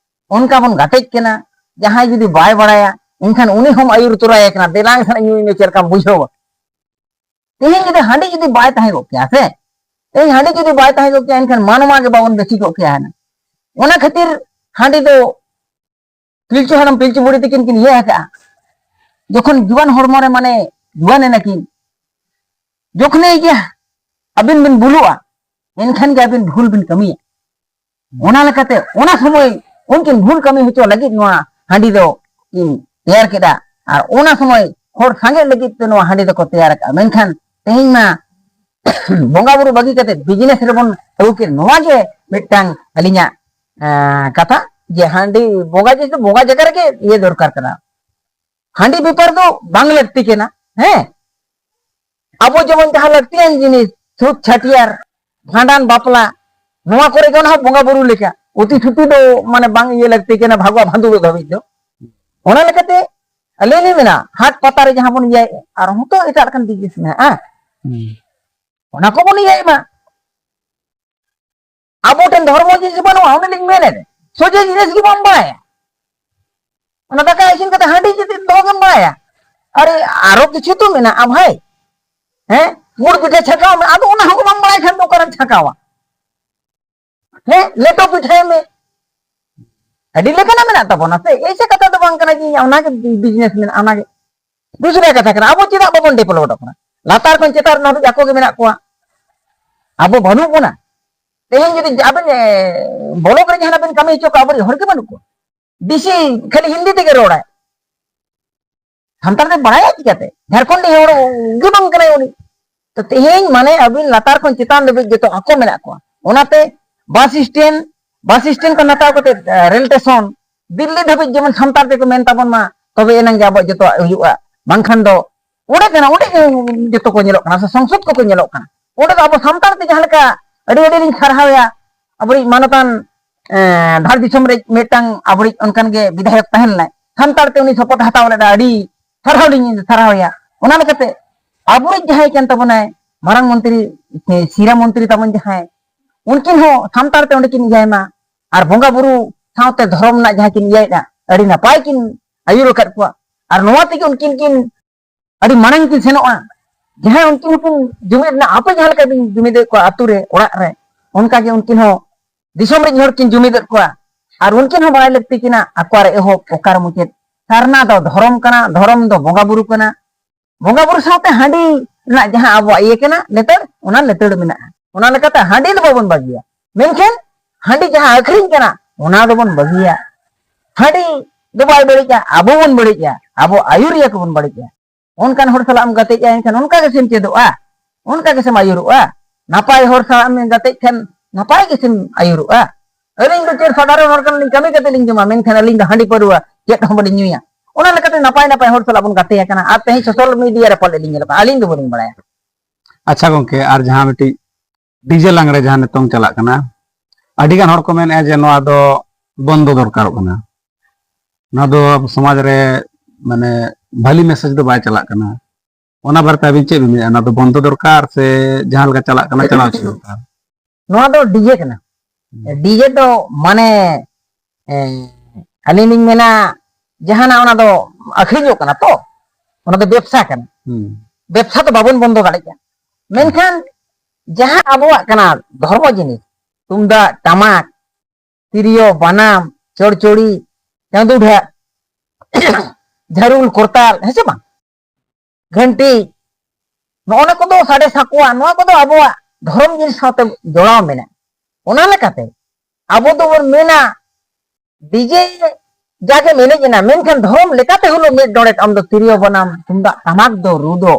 ᱚᱱᱠᱟ ᱵᱚᱱ ᱜᱟᱛᱮᱜ ᱠᱟᱱᱟ, ᱡᱟᱦᱟᱸᱭ ᱡᱩᱫᱤ ᱵᱟᱭ ᱵᱟᱲᱟᱭᱟ, ᱮᱱᱠᱷᱟᱱ ᱩᱱᱤ ᱦᱚᱸᱢ ᱟᱹᱭᱩᱨ ᱛᱚᱨᱟᱭᱮ ᱠᱟᱱᱟ, "ᱫᱮᱞᱟ ᱮᱱᱠᱷᱟᱱ ᱧᱩᱭ ᱢᱮ, ᱪᱮᱫ ᱞᱮᱠᱟᱢ ᱵᱩᱡᱷᱟᱹᱣᱟ?" ᱛᱮᱦᱮᱧ ᱡᱩᱫᱤ ᱦᱟᱺᱰᱤ ᱡᱩᱫᱤ ᱵᱟᱭ ᱛᱟᱦᱮᱸ ᱠᱚᱜ ᱠᱮᱭᱟ ᱥᱮ, ᱛᱮᱦᱮᱧ ᱦᱟᱺᱰᱤ ᱡᱩᱫᱤ ᱵᱟᱭ ᱛᱟᱦᱮᱸ ᱠᱚᱜ ᱠᱮᱭᱟ, ᱮᱱᱠᱷᱟᱱ ᱢᱟᱱᱣᱟ ᱜᱮ ᱵᱟᱵᱚᱱ ᱵᱮᱥᱤ ᱠᱚᱜ ᱠᱮᱭᱟ ᱦᱩᱱᱟᱹᱝ᱾ ᱚᱱᱟ ᱠᱷᱟᱹᱛᱤᱨ ᱦᱟᱺᱰᱤ ᱫᱚ ᱯᱤᱞᱪᱩ ᱦᱟᱲᱟᱢ ᱯᱤᱞᱪᱩ ᱵᱩᱲᱦᱤ ᱛᱟᱹᱠᱤᱱ ᱠᱤᱱ ᱤᱭᱟᱹ ᱟᱠᱟᱫᱼᱟ᱾ ᱡᱚᱠᱷᱚᱱ ᱡᱩᱣᱟᱹᱱ ᱦᱚᱲᱢᱚ ᱨᱮ ᱢᱟᱱᱮ ᱡᱩᱣᱟᱹᱱ ᱮᱱᱟ ᱠᱤᱱ, ᱡᱚᱠᱷᱚᱱᱮ ᱜᱮ ᱟᱹᱵᱤᱱ ᱵᱤᱱ ᱵᱩᱞᱩᱜᱼᱟ, ᱮᱱᱠᱷᱟᱱ ᱜᱮ ᱟᱹᱵᱤᱱ ᱵᱷᱩᱞ ᱵᱤᱱ ᱠᱟᱹᱢᱤᱭᱟ᱾ ᱚᱱᱟ ᱞᱮᱠᱟᱛᱮ ᱚᱱᱟ ᱥᱚᱢᱚᱭ ᱩᱱᱠᱤᱱ ᱵᱷᱩᱞ ᱠᱟᱹᱢᱤ ᱦᱚᱪᱚ ᱞᱟᱹᱜᱤᱫ ᱱᱚᱣᱟ ᱦᱟᱺᱰᱤ ᱫᱚ ᱠᱤᱱ ᱛᱮᱭᱟᱨ ᱠᱮᱫᱟ᱾ ᱟᱨ ᱚᱱᱟ ᱥᱚᱢᱚᱭ ᱦᱚᱲ ᱥᱟᱸᱜᱮ ᱞᱟᱹᱜᱤᱫ ᱛᱮ ᱱᱚᱣᱟ ᱦᱟᱺᱰᱤ ᱫᱚᱠᱚ ᱛᱮᱭᱟᱨ ᱟᱠᱟᱫᱼᱟ᱾ ᱢᱮᱱᱠᱷᱟᱱ ᱛᱮᱦᱮᱧ ᱢᱟ ᱵᱚᱸᱜᱟ ᱵᱩᱨᱩ ᱵᱟᱹᱜᱤ ᱠᱟᱛᱮ ᱵᱤᱡᱽᱱᱮᱥ ᱨᱮᱵᱚᱱ ᱟᱹᱜᱩ ᱠᱮᱫ᱾ ᱱᱚᱣᱟ ᱜᱮ ᱢᱤᱫᱴᱟᱝ ᱟᱹᱞᱤᱧᱟᱜ, ᱮᱸ, ᱠᱟᱛᱷᱟ, ᱡᱮ ᱦᱟᱺᱰᱤ ᱵᱚᱸᱜᱟ ᱡᱤᱱᱤᱥ ᱫᱚ ᱵᱚᱸᱜᱟ ᱡᱟᱭᱜᱟ ᱨᱮᱜᱮ ᱤᱭᱟᱹ ᱫᱚᱨᱠᱟᱨ ᱠᱟᱱᱟ᱾ ᱦᱟᱺᱰᱤ ᱵᱮᱯᱟᱨ ᱫᱚ ᱵᱟᱝ ᱞᱟᱹᱠᱛᱤ ᱠᱟᱱᱟ᱾ ᱦᱮᱸ, ᱟᱵᱚ ᱡᱮᱢᱚᱱ ᱡᱟᱦᱟᱸ ᱞᱟᱹᱠᱛᱤᱭᱟᱱ ᱡᱤᱱᱤᱥ, ᱪᱷᱩᱛ ᱪᱷᱟᱹᱴᱭᱟᱹᱨ, ᱵᱷᱟᱸᱰᱟᱱ, ᱵᱟᱯᱞᱟ, ᱱᱚᱣᱟ ᱠᱚᱨᱮ ᱜᱮ ᱚᱱᱟ ᱦᱚᱸ ᱵᱚᱸᱜᱟ ᱵᱩᱨᱩ ᱞᱮᱠᱟ, ᱩᱛᱤ ᱪᱷᱩᱛᱤ ᱫᱚ ᱢᱟᱱᱮ ᱵᱟᱝ ᱤᱭᱟᱹ ᱞᱟᱹᱠᱛᱤ ᱠᱟᱱᱟ, ᱵᱷᱟᱜᱚᱜᱼᱟ ᱵᱷᱟᱸᱫᱩᱲᱚᱜ ᱫᱷᱟᱹᱵᱤᱡ ᱫᱚ᱾ ᱚᱱᱟ ᱞᱮᱠᱟᱛᱮ ᱟᱹᱞᱤᱧ ᱞᱤᱧ ᱢᱮᱱᱟ, ᱦᱟᱴ ᱯᱟᱛᱟ ᱨᱮ ᱡᱟᱦᱟᱸ ᱵᱚᱱ ᱤᱭᱟᱹᱭᱮᱫᱼᱟ, ᱟᱨᱦᱚᱸ ᱛᱚ ᱮᱴᱟᱜ ᱞᱮᱠᱟᱱ ᱵᱤᱡᱽᱱᱮᱥ ᱢᱮᱱᱟᱜᱼᱟ, ᱦᱩᱸ᱾ ᱚᱱᱟ ᱠᱚᱵᱚᱱ ᱤᱭᱟᱹᱭ ᱢᱟ᱾ ᱟᱵᱚ ᱴᱷᱮᱱ ᱫᱷᱚᱨᱢᱚ ᱡᱤᱱᱤᱥ ᱵᱟᱹᱱᱩᱜᱼᱟ, ᱚᱱᱮ ᱞᱤᱧ ᱢᱮᱱᱮᱫ, ᱥᱚᱡᱷᱮ ᱡᱤᱱᱤᱥ ᱜᱮ ᱵᱟᱢ ᱵᱟᱲᱟᱭᱟ᱾ ᱚᱱᱟ ᱫᱟᱠᱟ ᱤᱥᱤᱱ ᱠᱟᱛᱮ ᱦᱟᱺᱰᱤ ᱡᱩᱫᱤ ᱫᱚᱦᱚ ᱜᱮᱢ ᱵᱟᱲᱟᱭᱟ, ᱟᱨᱮ, ᱟᱨᱚ ᱠᱤᱪᱷᱩ ᱛᱚ ᱢᱮᱱᱟᱜᱼᱟ ᱵᱷᱟᱭ᱾ ᱦᱮᱸ, ᱜᱩᱲ ᱯᱤᱴᱷᱟᱹ ᱪᱷᱟᱸᱠᱟᱣ ᱢᱮ, ᱟᱫᱚ ᱚᱱᱟ ᱦᱚᱸ ᱵᱟᱢ ᱵᱟᱲᱟᱭ ᱠᱷᱟᱱ ᱫᱚ ᱚᱠᱟᱨᱮᱢ ᱪᱷᱟᱸᱠᱟᱣᱟ? ᱦᱮᱸ, ᱞᱮᱴᱚ ᱯᱤᱴᱷᱟᱹᱭ ᱢᱮ, ᱟᱹᱰᱤ ᱞᱮᱠᱟᱱᱟᱜ ᱢᱮᱱᱟᱜ ᱛᱟᱵᱚᱱᱟ ᱥᱮ᱾ ᱮᱭᱥᱮ ᱠᱟᱛᱷᱟ ᱫᱚ ᱵᱟᱝ ᱠᱟᱱᱟ ᱡᱮ ᱤᱧᱟᱹᱜ ᱚᱱᱟᱜᱮ ᱵᱤᱡᱽᱱᱮᱥ ᱢᱮᱱᱟᱜᱼᱟ, ᱚᱱᱟᱜᱮ ᱫᱩᱥᱨᱟ ᱠᱟᱛᱷᱟ ᱠᱟᱱᱟ᱾ ᱟᱵᱚ ᱪᱮᱫᱟᱜ ᱵᱟᱵᱚᱱ ᱰᱮᱵᱷᱞᱚᱯᱚᱜ ᱠᱟᱱᱟ? ᱞᱟᱛᱟᱨ ᱠᱷᱚᱱ ᱪᱮᱛᱟᱱ ᱨᱮᱱ ᱦᱟᱹᱵᱤᱡ ᱟᱠᱚ ᱜᱮ ᱢᱮᱱᱟᱜ ᱠᱚᱣᱟ, ᱟᱵᱚ ᱵᱟᱹᱱᱩᱜ ᱵᱚᱱᱟ᱾ ᱛᱮᱦᱮᱧ ᱡᱩᱫᱤ ᱟᱵᱮᱱ, ᱮ, ᱵᱞᱚᱠ ᱨᱮ ᱡᱟᱦᱟᱱᱟᱜ ᱵᱮᱱ ᱠᱟᱹᱢᱤ ᱦᱚᱪᱚ ᱠᱚᱣᱟ, ᱟᱵᱚᱨᱮᱱ ᱦᱚᱲ ᱜᱮ ᱵᱟᱹᱱᱩᱜ ᱠᱚᱣᱟ᱾ ᱰᱤᱥᱤ ᱠᱷᱟᱹᱞᱤ ᱦᱤᱱᱫᱤ ᱛᱮᱜᱮ ᱨᱚᱲᱟᱭ, ᱥᱟᱱᱛᱟᱲ ᱛᱮ ᱵᱟᱲᱟᱭᱟ ᱪᱤᱠᱟᱹᱛᱮ? ᱡᱷᱟᱲᱠᱷᱚᱸᱰᱤ ᱦᱚᱲ ᱜᱮ ᱵᱟᱝ ᱠᱟᱱᱟᱭ ᱩᱱᱤ᱾ ᱛᱚ ᱛᱮᱦᱮᱧ ᱢᱟᱱᱮ ᱟᱹᱵᱤᱱ ᱞᱟᱛᱟᱨ ᱠᱷᱚᱱ ᱪᱮᱛᱟᱱ ᱫᱷᱟᱹᱵᱤᱡ ᱡᱚᱛᱚ ᱟᱠᱚ ᱢᱮᱱᱟᱜ ᱠᱚᱣᱟ᱾ ᱚᱱᱟᱛᱮ ᱵᱟᱥ ᱥᱴᱮᱱᱰ, ᱵᱟᱥ ᱥᱴᱮᱱᱰ ᱠᱷᱚᱱ ᱦᱟᱛᱟᱣ ᱠᱟᱛᱮ, ᱮ, ᱨᱮᱞ ᱥᱴᱮᱥᱚᱱ, ᱫᱤᱞᱞᱤ ᱫᱷᱟᱹᱵᱤᱡ ᱡᱮᱢᱚᱱ ᱥᱟᱱᱛᱟᱲ ᱛᱮᱠᱚ ᱢᱮᱱ ᱛᱟᱵᱚᱱ ᱢᱟ, ᱛᱚᱵᱮ ᱮᱱᱟᱝ ᱜᱮ ᱟᱵᱚᱣᱟᱜ ᱡᱚᱛᱚᱣᱟᱜ ᱦᱩᱭᱩᱜᱼᱟ᱾ ᱵᱟᱝᱠᱷᱟᱱ ᱫᱚ ᱚᱸᱰᱮ ᱠᱟᱱᱟ, ᱚᱸᱰᱮ ᱜᱮ ᱡᱚᱛᱚ ᱠᱚ ᱧᱮᱞᱚᱜ ᱠᱟᱱᱟ, ᱥᱮ ᱥᱚᱝᱥᱚᱫ ᱠᱚᱠᱚ ᱧᱮᱞᱚᱜ ᱠᱟᱱᱟ᱾ ᱚᱸᱰᱮ ᱫᱚ ᱟᱵᱚ ᱥᱟᱱᱛᱟᱲ ᱛᱮ ᱡᱟᱦᱟᱸ ᱞᱮᱠᱟ ᱟᱹᱰᱤ ᱟᱹᱰᱤ ᱞᱤᱧ ᱥᱟᱨᱦᱟᱣᱮᱭᱟ, ᱟᱵᱚᱨᱤᱡ ᱢᱟᱱᱚᱛᱟᱱ, ᱮ, ᱫᱷᱟᱲ ᱫᱤᱥᱚᱢ ᱨᱮ ᱢᱤᱫᱴᱟᱝ ᱟᱵᱚᱨᱤᱡ ᱚᱱᱠᱟᱱ ᱜᱮ ᱵᱤᱫᱷᱟᱭᱚᱠ ᱛᱟᱦᱮᱸ ᱞᱮᱱᱟᱭ, ᱥᱟᱱᱛᱟᱲ ᱛᱮ ᱩᱱᱤ ᱥᱚᱯᱚᱫ ᱦᱟᱛᱟᱣ ᱞᱮᱫᱟ, ᱟᱹᱰᱤ ᱥᱟᱨᱦᱟᱣ ᱞᱤᱧ ᱥᱟᱨᱦᱟᱣᱮᱭᱟ᱾ ᱚᱱᱟ ᱞᱮᱠᱟᱛᱮ ᱟᱵᱚᱨᱮᱱ ᱡᱟᱦᱟᱸᱭ ᱠᱟᱱ ᱛᱟᱵᱚᱱᱟᱭ ᱢᱟᱨᱟᱝ ᱢᱚᱱᱛᱨᱤ, ᱥᱤᱨᱟ ᱢᱚᱱᱛᱨᱤ ᱛᱟᱵᱚᱱ ᱡᱟᱦᱟᱸᱭ, ᱩᱱᱠᱤᱱ ᱦᱚᱸ ᱥᱟᱱᱛᱟᱲ ᱛᱮ ᱚᱸᱰᱮ ᱠᱤᱱ ᱤᱭᱟᱭ ᱢᱟ, ᱟᱨ ᱵᱚᱸᱜᱟ ᱵᱩᱨᱩ ᱥᱟᱶᱛᱮ ᱫᱷᱚᱨᱚᱢ ᱨᱮᱱᱟᱜ ᱡᱟᱦᱟᱸ ᱠᱤᱱ ᱤᱭᱟᱹᱭᱮᱫᱼᱟ, ᱟᱹᱰᱤ ᱱᱟᱯᱟᱭ ᱠᱤᱱ ᱟᱹᱭᱩᱨ ᱟᱠᱟᱫ ᱠᱚᱣᱟ᱾ ᱟᱨ ᱱᱚᱣᱟ ᱛᱮᱜᱮ ᱩᱱᱠᱤᱱ ᱠᱤᱱ ᱟᱹᱰᱤ ᱢᱟᱲᱟᱝ ᱠᱤᱱ ᱥᱮᱱᱚᱜᱼᱟ᱾ ᱡᱟᱦᱟᱸᱭ ᱩᱱᱠᱤᱱ ᱦᱚᱸᱠᱤᱱ ᱡᱩᱢᱤᱫ ᱨᱮᱱᱟᱜ, ᱟᱯᱮ ᱡᱟᱦᱟᱸ ᱞᱮᱠᱟ ᱵᱤᱱ ᱡᱩᱢᱤᱫᱮᱫ ᱠᱚᱣᱟ ᱟᱹᱛᱩ ᱨᱮ, ᱚᱲᱟᱜ ᱨᱮ, ᱚᱱᱠᱟ ᱜᱮ ᱩᱱᱠᱤᱱ ᱦᱚᱸ ᱫᱤᱥᱚᱢ ᱨᱮᱱ ᱦᱚᱲ ᱠᱤᱱ ᱡᱩᱢᱤᱫᱮᱫ ᱠᱚᱣᱟ᱾ ᱟᱨ ᱩᱱᱠᱤᱱ ᱦᱚᱸ ᱵᱟᱲᱟᱭ ᱞᱟᱹᱠᱛᱤ ᱠᱤᱱᱟ ᱚᱠᱟᱨᱮ ᱮᱦᱚᱵ, ᱚᱠᱟᱨᱮ ᱢᱩᱪᱟᱹᱫ᱾ ᱥᱟᱨᱱᱟ ᱫᱚ ᱫᱷᱚᱨᱚᱢ ᱠᱟᱱᱟ, ᱫᱷᱚᱨᱚᱢ ᱫᱚ ᱵᱚᱸᱜᱟ ᱵᱩᱨᱩ ᱠᱟᱱᱟ᱾ ᱵᱚᱸᱜᱟ ᱵᱩᱨᱩ ᱥᱟᱶᱛᱮ ᱦᱟᱺᱰᱤ ᱨᱮᱱᱟᱜ ᱡᱟᱦᱟᱸ ᱟᱵᱚᱣᱟᱜ ᱤᱭᱟᱹ ᱠᱟᱱᱟ, ᱞᱮᱛᱟᱲ, ᱚᱱᱟ ᱞᱮᱛᱟᱲ ᱢᱮᱱᱟᱜᱼᱟ᱾ ᱚᱱᱟ ᱞᱮᱠᱟᱛᱮ ᱦᱟᱺᱰᱤ ᱫᱚ ᱵᱟᱵᱚᱱ ᱵᱟᱹᱜᱤᱭᱟ, ᱢᱮᱱᱠᱷᱟᱱ ᱦᱟᱺᱰᱤ ᱡᱟᱦᱟᱸ ᱟᱹᱠᱷᱨᱤᱧ ᱠᱟᱱᱟ, ᱚᱱᱟ ᱫᱚᱵᱚᱱ ᱵᱟᱹᱜᱤᱭᱟ᱾ ᱦᱟᱺᱰᱤ ᱫᱚ ᱵᱟᱭ ᱵᱟᱹᱲᱤᱡᱼᱟ, ᱟᱵᱚ ᱵᱚᱱ ᱵᱟᱹᱲᱤᱡᱼᱟ, ᱟᱵᱚ ᱟᱹᱭᱩᱨᱤᱭᱟᱹ ᱠᱚᱵᱚᱱ ᱵᱟᱹᱲᱤᱡᱼᱟ᱾ ᱚᱱᱠᱟᱱ ᱦᱚᱲ ᱥᱟᱞᱟᱜ ᱮᱢ ᱜᱟᱛᱮᱜᱼᱟ, ᱮᱱᱠᱷᱟᱱ ᱚᱱᱠᱟ ᱜᱮᱥᱮᱢ ᱪᱮᱫᱚᱜᱼᱟ, ᱚᱱᱠᱟ ᱜᱮᱥᱮᱢ ᱟᱹᱭᱩᱨᱚᱜᱼᱟ᱾ ᱱᱟᱯᱟᱭ ᱦᱚᱲ ᱥᱟᱞᱟᱜ ᱮᱢ ᱜᱟᱛᱮᱜ ᱠᱷᱟᱱ ᱱᱟᱯᱟᱭ ᱜᱮᱥᱮᱢ ᱟᱹᱭᱩᱨᱚᱜᱼᱟ᱾ ᱟᱹᱞᱤᱧ ᱫᱚ ᱪᱮᱫ ᱥᱟᱫᱷᱟᱨᱚᱱ ᱦᱚᱲ ᱠᱟᱱᱟᱞᱤᱧ, ᱠᱟᱹᱢᱤ ᱠᱟᱛᱮ ᱞᱤᱧ ᱡᱚᱢᱟ, ᱢᱮᱱᱠᱷᱟᱱ ᱟᱹᱞᱤᱧ ᱫᱚ ᱦᱟᱺᱰᱤ ᱯᱟᱹᱨᱣᱟᱹ ᱪᱮᱫ ᱦᱚᱸ ᱵᱟᱹᱞᱤᱧ ᱧᱩᱭᱟ᱾ ᱚᱱᱟ ᱞᱮᱠᱟᱛᱮ ᱱᱟᱯᱟᱭ ᱱᱟᱯᱟᱭ ᱦᱚᱲ ᱥᱟᱞᱟᱜ ᱵᱚᱱ ᱜᱟᱛᱮ ᱟᱠᱟᱱᱟ, ᱟᱨ ᱛᱮᱦᱮᱧ ᱥᱳᱥᱟᱞ ᱢᱤᱰᱤᱭᱟ ᱨᱮ ᱯᱟᱞᱮ ᱞᱤᱧ ᱧᱮᱞ ᱟᱠᱟᱫᱼᱟ, ᱟᱹᱞᱤᱧ ᱫᱚ ᱵᱟᱹᱞᱤᱧ ᱵᱟᱲᱟᱭᱟ᱾ ᱟᱪᱪᱷᱟ ᱜᱚᱝᱠᱮ, ᱟᱨ ᱡᱟᱦᱟᱸ ᱢᱤᱫᱴᱤᱡ ᱰᱤᱡᱮ ᱞᱟᱜᱽᱲᱮ ᱡᱟᱦᱟᱸ ᱱᱤᱛᱚᱝ ᱪᱟᱞᱟᱜ ᱠᱟᱱᱟ, ᱟᱹᱰᱤ ᱜᱟᱱ ᱦᱚᱲ ᱠᱚ ᱢᱮᱱᱮᱫᱼᱟ ᱡᱮ ᱱᱚᱣᱟ ᱫᱚ ᱵᱚᱱᱫᱚ ᱫᱚᱨᱠᱟᱨᱚᱜ ᱠᱟᱱᱟ, ᱱᱚᱣᱟ ᱫᱚ ᱟᱵᱚ ᱥᱚᱢᱟᱡᱽ ᱨᱮ ᱢᱟᱱᱮ ᱵᱷᱟᱞᱤ ᱢᱮᱥᱮᱡᱽ ᱫᱚ ᱵᱟᱭ ᱪᱟᱞᱟᱜ ᱠᱟᱱᱟ᱾ ᱚᱱᱟ ᱵᱟᱨᱮᱛᱮ ᱟᱹᱵᱤᱱ ᱪᱮᱫ ᱵᱤᱱ ᱢᱮᱱᱟ? ᱚᱱᱟ ᱫᱚ ᱵᱚᱱᱫᱚ ᱫᱚᱨᱠᱟᱨ ᱥᱮ ᱡᱟᱦᱟᱸ ᱞᱮᱠᱟ ᱪᱟᱞᱟᱜ ᱠᱟᱱᱟ ᱪᱟᱞᱟᱣ ᱦᱚᱪᱚ ᱫᱚᱨᱠᱟᱨ? ᱱᱚᱣᱟ ᱫᱚ ᱰᱤᱡᱮ ᱠᱟᱱᱟ᱾ ᱦᱩᱸ᱾ ᱰᱤᱡᱮ ᱫᱚ ᱢᱟᱱᱮ, ᱮ, ᱟᱹᱞᱤᱧ ᱞᱤᱧ ᱢᱮᱱᱟ, ᱡᱟᱦᱟᱱᱟᱜ ᱚᱱᱟ ᱫᱚ ᱟᱹᱠᱷᱨᱤᱧᱚᱜ ᱠᱟᱱᱟ ᱛᱚ, ᱚᱱᱟ ᱫᱚ ᱵᱮᱵᱽᱥᱟ ᱠᱟᱱᱟ᱾ ᱦᱩᱸ᱾ ᱵᱮᱵᱽᱥᱟ ᱫᱚ ᱵᱟᱵᱚᱱ ᱵᱚᱱᱫᱚ ᱫᱟᱲᱮᱭᱟᱜᱼᱟ, ᱢᱮᱱᱠᱷᱟᱱ ᱡᱟᱦᱟᱸ ᱟᱵᱚᱣᱟᱜ ᱠᱟᱱᱟ ᱫᱷᱚᱨᱢᱚ ᱡᱤᱱᱤᱥ, ᱛᱩᱢᱫᱟᱜ ᱴᱟᱢᱟᱠ, ᱛᱤᱨᱭᱳ ᱵᱟᱱᱟᱢ, ᱪᱚᱲᱪᱚᱲᱤ, ᱪᱟᱸᱫᱩ ᱰᱷᱟᱜ, ᱡᱷᱟᱹᱨᱩᱞ ᱠᱚᱨᱛᱟᱞ, ᱦᱮᱸ ᱥᱮ ᱵᱟᱝ, ᱜᱷᱟᱱᱴᱤ, ᱱᱚᱜᱼᱚ ᱱᱚᱣᱟ ᱠᱚᱫᱚ ᱥᱟᱰᱮ ᱥᱟᱠᱚᱣᱟ, ᱱᱚᱣᱟ ᱠᱚᱫᱚ ᱟᱵᱚᱣᱟᱜ ᱫᱷᱚᱨᱚᱢ ᱡᱤᱱᱤᱥ ᱥᱟᱶᱛᱮ ᱡᱚᱲᱟᱣ ᱢᱮᱱᱟᱜᱼᱟ᱾ ᱚᱱᱟ ᱞᱮᱠᱟᱛᱮ ᱟᱵᱚ ᱫᱚᱵᱚᱱ ᱢᱮᱱᱟ, ᱰᱤᱡᱮ ᱡᱟᱜᱮᱢ ᱮᱱᱮᱡ ᱮᱱᱟ, ᱢᱮᱱᱠᱷᱟᱱ ᱫᱷᱚᱨᱚᱢ ᱞᱮᱠᱟᱛᱮ ᱦᱩᱱᱟᱹᱝ ᱢᱤᱫ ᱰᱚᱸᱰᱮᱠ ᱟᱢ ᱫᱚ ᱛᱤᱨᱭᱳ ᱵᱟᱱᱟᱢ ᱛᱩᱢᱫᱟᱜ ᱴᱟᱢᱟᱠ ᱫᱚ ᱨᱩ ᱫᱚ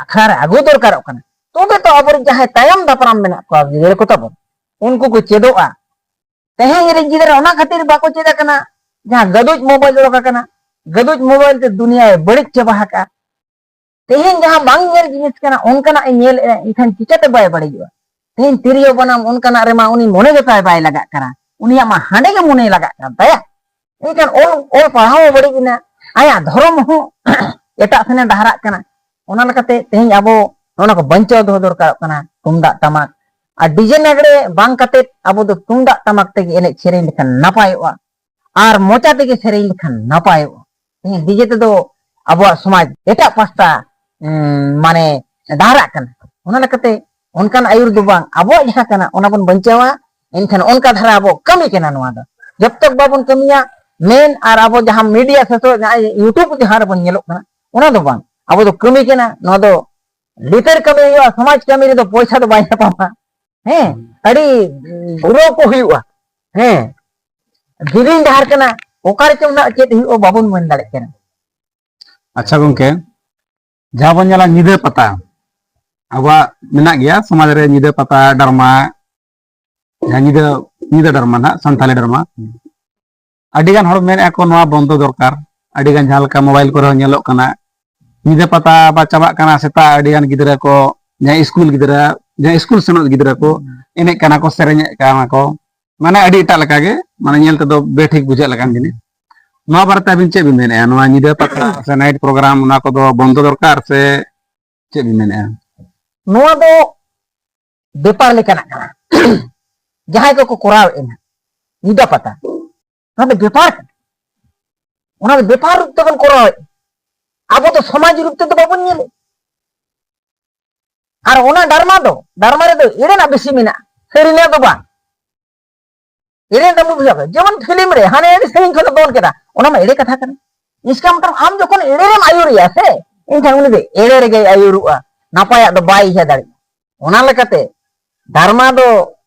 ᱟᱠᱷᱲᱟ ᱨᱮ ᱟᱹᱜᱩ ᱫᱚᱨᱠᱟᱨᱚᱜ ᱠᱟᱱᱟ᱾ ᱛᱚᱵᱮ ᱛᱚ ᱟᱵᱚᱨᱮᱱ ᱡᱟᱦᱟᱸᱭ ᱛᱟᱭᱚᱢ ᱫᱟᱯᱨᱟᱢ ᱢᱮᱱᱟᱜ ᱠᱚᱣᱟ, ᱜᱤᱫᱽᱨᱟᱹ ᱠᱚ ᱛᱟᱵᱚᱱ, ᱩᱱᱠᱩ ᱠᱚ ᱪᱮᱫᱚᱜᱼᱟ᱾ ᱛᱮᱦᱮᱧ ᱨᱮᱱ ᱜᱤᱫᱽᱨᱟᱹ ᱚᱱᱟ ᱠᱷᱟᱹᱛᱤᱨ ᱵᱟᱠᱚ ᱪᱮᱫ ᱟᱠᱟᱱᱟ, ᱡᱟᱦᱟᱸ ᱜᱟᱫᱩᱡ ᱢᱳᱵᱟᱭᱤᱞ ᱚᱰᱚᱠ ᱟᱠᱟᱱᱟ, ᱜᱟᱫᱩᱡ ᱢᱳᱵᱟᱭᱤᱞ ᱛᱮ ᱫᱩᱱᱤᱭᱟᱹᱭ ᱵᱟᱹᱲᱤᱡ ᱪᱟᱵᱟ ᱟᱠᱟᱫᱼᱟ᱾ ᱛᱮᱦᱮᱧ ᱡᱟᱦᱟᱸ ᱵᱟᱝ ᱧᱮᱞ ᱡᱤᱱᱤᱥ ᱠᱟᱱᱟ, ᱚᱱᱠᱟᱱᱟᱜ ᱮ ᱧᱮᱞᱮᱫᱼᱟ, ᱮᱱᱠᱷᱟᱱ ᱪᱤᱠᱟᱹᱛᱮ ᱵᱟᱭ ᱵᱟᱹᱲᱤᱡᱚᱜᱼᱟ? ᱛᱮᱦᱮᱧ ᱛᱤᱨᱭᱳ ᱵᱟᱱᱟᱢ ᱚᱱᱠᱟᱱᱟᱜ ᱨᱮᱢᱟ ᱩᱱᱤ ᱢᱚᱱᱮ ᱜᱮᱛᱟᱭ ᱵᱟᱭ ᱞᱟᱜᱟᱜ ᱠᱟᱱᱟ, ᱩᱱᱤᱭᱟᱜ ᱢᱟ ᱦᱟᱸᱰᱮ ᱜᱮ ᱢᱚᱱᱮ ᱞᱟᱜᱟᱜ ᱠᱟᱱ ᱛᱟᱭᱟ᱾ ᱮᱱᱠᱷᱟᱱ ᱚᱞ, ᱚᱞ ᱯᱟᱲᱦᱟᱣ ᱦᱚᱸ ᱵᱟᱹᱲᱤᱡ ᱮᱱᱟ, ᱟᱭᱟᱜ ᱫᱷᱚᱨᱚᱢ ᱦᱚᱸ ᱮᱴᱟᱜ ᱥᱮᱱᱮ ᱰᱟᱦᱟᱨᱟᱜ ᱠᱟᱱᱟ᱾ ᱚᱱᱟ ᱞᱮᱠᱟᱛᱮ ᱛᱮᱦᱮᱧ ᱟᱵᱚ ᱚᱱᱟ ᱠᱚ ᱵᱟᱧᱪᱟᱣ ᱫᱚᱦᱚ ᱫᱚᱨᱠᱟᱨᱚᱜ ᱠᱟᱱᱟ, ᱛᱩᱢᱫᱟᱜ ᱴᱟᱢᱟᱠ᱾ ᱟᱨ ᱰᱤᱡᱮ ᱞᱟᱜᱽᱲᱮ ᱵᱟᱝ ᱠᱟᱛᱮ ᱟᱵᱚ ᱫᱚ ᱛᱩᱢᱫᱟᱜ ᱴᱟᱢᱟᱠ ᱛᱮᱜᱮ ᱮᱱᱮᱡ ᱥᱮᱨᱮᱧ ᱞᱮᱠᱷᱟᱱ ᱱᱟᱯᱟᱭᱚᱜᱼᱟ, ᱟᱨ ᱢᱚᱪᱟ ᱛᱮᱜᱮ ᱥᱮᱨᱮᱧ ᱞᱮᱠᱷᱟᱱ ᱱᱟᱯᱟᱭᱚᱜᱼᱟ᱾ ᱦᱮᱸ, ᱰᱤᱡᱮ ᱛᱮᱫᱚ ᱟᱵᱚᱣᱟᱜ ᱥᱚᱢᱟᱡᱽ ᱮᱴᱟᱜ ᱯᱟᱥᱴᱟ, ᱩᱸ, ᱢᱟᱱᱮ ᱰᱟᱦᱟᱨᱟᱜ ᱠᱟᱱᱟ᱾ ᱚᱱᱟ ᱞᱮᱠᱟᱛᱮ ᱚᱱᱠᱟᱱ ᱟᱹᱭᱩᱨ ᱫᱚ ᱵᱟᱝ, ᱟᱵᱚᱣᱟᱜ ᱡᱟᱦᱟᱸ ᱠᱟᱱᱟ ᱚᱱᱟ ᱵᱚᱱ ᱵᱟᱧᱪᱟᱣᱟ᱾ ᱮᱱᱠᱷᱟᱱ ᱚᱱᱠᱟ ᱫᱷᱟᱨᱟ ᱟᱵᱚ ᱠᱟᱹᱢᱤ ᱠᱟᱱᱟ ᱱᱚᱣᱟ ᱫᱚ᱾ ᱡᱚᱵ ᱛᱚᱠ ᱵᱟᱵᱚᱱ ᱠᱟᱹᱢᱤᱭᱟ, ᱢᱮᱱ ᱟᱨ ᱟᱵᱚ ᱡᱟᱦᱟᱸ ᱢᱤᱰᱤᱭᱟ ᱥᱮ ᱡᱟᱦᱟᱸ YouTube ᱡᱟᱦᱟᱸ ᱨᱮᱵᱚᱱ ᱧᱮᱞᱚᱜ ᱠᱟᱱᱟ, ᱚᱱᱟ ᱫᱚ ᱵᱟᱝ, ᱟᱵᱚ ᱫᱚ ᱠᱟᱹᱢᱤ ᱠᱟᱱᱟ ᱱᱚᱣᱟ ᱫᱚ᱾ ᱞᱤᱛᱟᱹᱨ ᱠᱟᱹᱢᱤ ᱦᱩᱭᱩᱜᱼᱟ, ᱥᱚᱢᱟᱡᱽ ᱠᱟᱹᱢᱤ ᱨᱮᱫᱚ ᱯᱚᱭᱥᱟ ᱫᱚ ᱵᱟᱭ ᱧᱟᱯᱟᱢᱟ᱾ ᱦᱮᱸ, ᱟᱹᱰᱤ ᱜᱚᱲᱚ ᱠᱚ ᱦᱩᱭᱩᱜᱼᱟ᱾ ᱦᱮᱸ, ᱡᱤᱞᱤᱧ ᱰᱟᱦᱟᱨ ᱠᱟᱱᱟ, ᱚᱠᱟ ᱨᱮᱪᱚᱝ ᱱᱟᱜ ᱪᱮᱫ ᱦᱩᱭᱩᱜᱼᱟ ᱵᱟᱵᱚᱱ ᱢᱮᱱ ᱫᱟᱲᱮᱭᱟᱜ ᱠᱟᱱᱟ᱾ ᱟᱪᱪᱷᱟ ᱜᱚᱝᱠᱮ, ᱡᱟᱦᱟᱸ ᱵᱚᱱ ᱧᱮᱞᱟ ᱧᱤᱫᱟᱹ ᱯᱟᱛᱟ, ᱟᱵᱚᱣᱟᱜ ᱢᱮᱱᱟᱜ ᱜᱮᱭᱟ ᱥᱚᱢᱟᱡᱽ ᱨᱮ ᱧᱤᱫᱟᱹ ᱯᱟᱛᱟ, ᱰᱨᱟᱢᱟ, ᱡᱟᱦᱟᱸ ᱧᱤᱫᱟᱹ, ᱧᱤᱫᱟᱹ ᱰᱨᱟᱢᱟ ᱱᱟᱜ, ᱥᱟᱱᱛᱟᱞᱤ ᱰᱨᱟᱢᱟ᱾ ᱟᱹᱰᱤ ᱜᱟᱱ ᱦᱚᱲ ᱢᱮᱱᱮᱫᱼᱟ ᱠᱚ ᱱᱚᱣᱟ ᱵᱚᱱᱫᱚ ᱫᱚᱨᱠᱟᱨ᱾ ᱟᱹᱰᱤ ᱜᱟᱱ ᱡᱟᱦᱟᱸ ᱞᱮᱠᱟ ᱢᱳᱵᱟᱭᱤᱞ ᱠᱚᱨᱮ ᱦᱚᱸ ᱧᱮᱞᱚᱜ ᱠᱟᱱᱟ, ᱧᱤᱫᱟᱹ ᱯᱟᱛᱟ ᱵᱟ ᱪᱟᱵᱟᱜ ᱠᱟᱱᱟ, ᱥᱮᱛᱟᱜ ᱟᱹᱰᱤ ᱜᱟᱱ ᱜᱤᱫᱽᱨᱟᱹ ᱠᱚ, ᱡᱟᱦᱟᱸᱭ ᱥᱠᱩᱞ ᱜᱤᱫᱽᱨᱟᱹ, ᱡᱟᱦᱟᱸᱭ ᱥᱠᱩᱞ ᱥᱮᱱᱚᱜ ᱜᱤᱫᱽᱨᱟᱹ ᱠᱚ ᱮᱱᱮᱡ ᱠᱟᱱᱟ ᱠᱚ, ᱥᱮᱨᱮᱧᱮᱫ ᱠᱟᱱᱟ ᱠᱚ, ᱢᱟᱱᱮ ᱟᱹᱰᱤ ᱮᱴᱟᱜ ᱞᱮᱠᱟ ᱜᱮ, ᱢᱟᱱᱮ ᱧᱮᱞ ᱛᱮᱫᱚ ᱵᱮᱴᱷᱤᱠ ᱵᱩᱡᱷᱟᱹᱜ ᱞᱮᱠᱟᱱ ᱡᱤᱱᱤᱥ᱾ ᱱᱚᱣᱟ ᱵᱟᱨᱮᱛᱮ ᱟᱹᱵᱤᱱ ᱪᱮᱫ ᱵᱤᱱ ᱢᱮᱱᱮᱫᱼᱟ? ᱱᱚᱣᱟ ᱧᱤᱫᱟᱹ ᱯᱟᱛᱟ ᱥᱮ ᱱᱟᱭᱤᱴ ᱯᱨᱳᱜᱨᱟᱢ, ᱚᱱᱟ ᱠᱚᱫᱚ ᱵᱚᱱᱫᱚ ᱫᱚᱨᱠᱟᱨ ᱥᱮ ᱪᱮᱫ ᱵᱤᱱ ᱢᱮᱱᱮᱫᱼᱟ? ᱱᱚᱣᱟ ᱫᱚ ᱵᱮᱯᱟᱨ ᱞᱮᱠᱟᱱᱟᱜ ᱠᱟᱱᱟ᱾ ᱡᱟᱦᱟᱸᱭ ᱠᱚᱠᱚ ᱠᱚᱨᱟᱣᱮᱫᱼᱟ ᱱᱟᱜ ᱧᱤᱫᱟᱹ ᱯᱟᱛᱟ, ᱚᱱᱟ ᱫᱚ ᱵᱮᱯᱟᱨ ᱠᱟᱱᱟ᱾ ᱚᱱᱟ ᱫᱚ ᱵᱮᱯᱟᱨ ᱨᱩᱯ ᱛᱮᱵᱚᱱ ᱠᱚᱨᱟᱣᱮᱫᱼᱟ᱾ ᱟᱵᱚ ᱫᱚ ᱥᱚᱢᱟᱡᱽ ᱨᱩᱯ ᱛᱮᱫᱚ ᱵᱟᱵᱚᱱ ᱧᱮᱞᱮᱫ᱾ ᱟᱨ ᱚᱱᱟ ᱰᱟᱨᱢᱟ ᱫᱚ, ᱰᱟᱨᱢᱟ ᱨᱮᱫᱚ ᱮᱲᱮᱱᱟᱜ ᱵᱮᱥᱤ ᱢᱮᱱᱟᱜᱼᱟ, ᱥᱟᱹᱨᱤᱱᱟᱜ ᱫᱚ ᱵᱟᱝ᱾ ᱮᱲᱮᱱᱟᱜ ᱫᱚ ᱵᱩᱡᱷᱟᱹᱣ ᱯᱮ, ᱡᱮᱢᱚᱱ ᱯᱷᱤᱞᱢ ᱨᱮ ᱦᱟᱱᱮ ᱟᱹᱰᱤ ᱥᱟᱺᱜᱤᱧ ᱠᱷᱚᱱ ᱫᱚᱱ ᱠᱮᱫᱟ, ᱚᱱᱟ ᱢᱟ ᱮᱲᱮ ᱠᱟᱛᱷᱟ ᱠᱟᱱᱟ᱾ ᱤᱥᱠᱟ ᱢᱚᱛᱞᱚᱵ ᱟᱢ ᱡᱚᱠᱷᱚᱱ ᱮᱲᱮ ᱨᱮᱢ ᱟᱹᱭᱩᱨᱮᱭᱟ ᱥᱮ, ᱮᱱᱠᱷᱟᱱ ᱩᱱᱤ ᱫᱚ ᱮᱲᱮ ᱨᱮᱜᱮᱭ ᱟᱹᱭᱩᱨᱚᱜᱼᱟ, ᱱᱟᱯᱟᱭᱟᱜ ᱫᱚ ᱵᱟᱭ ᱤᱭᱟᱹ ᱫᱟᱲᱮᱭᱟᱜᱼᱟ᱾ ᱚᱱᱟ ᱞᱮᱠᱟᱛᱮ ᱰᱟᱨᱢᱟ ᱫᱚ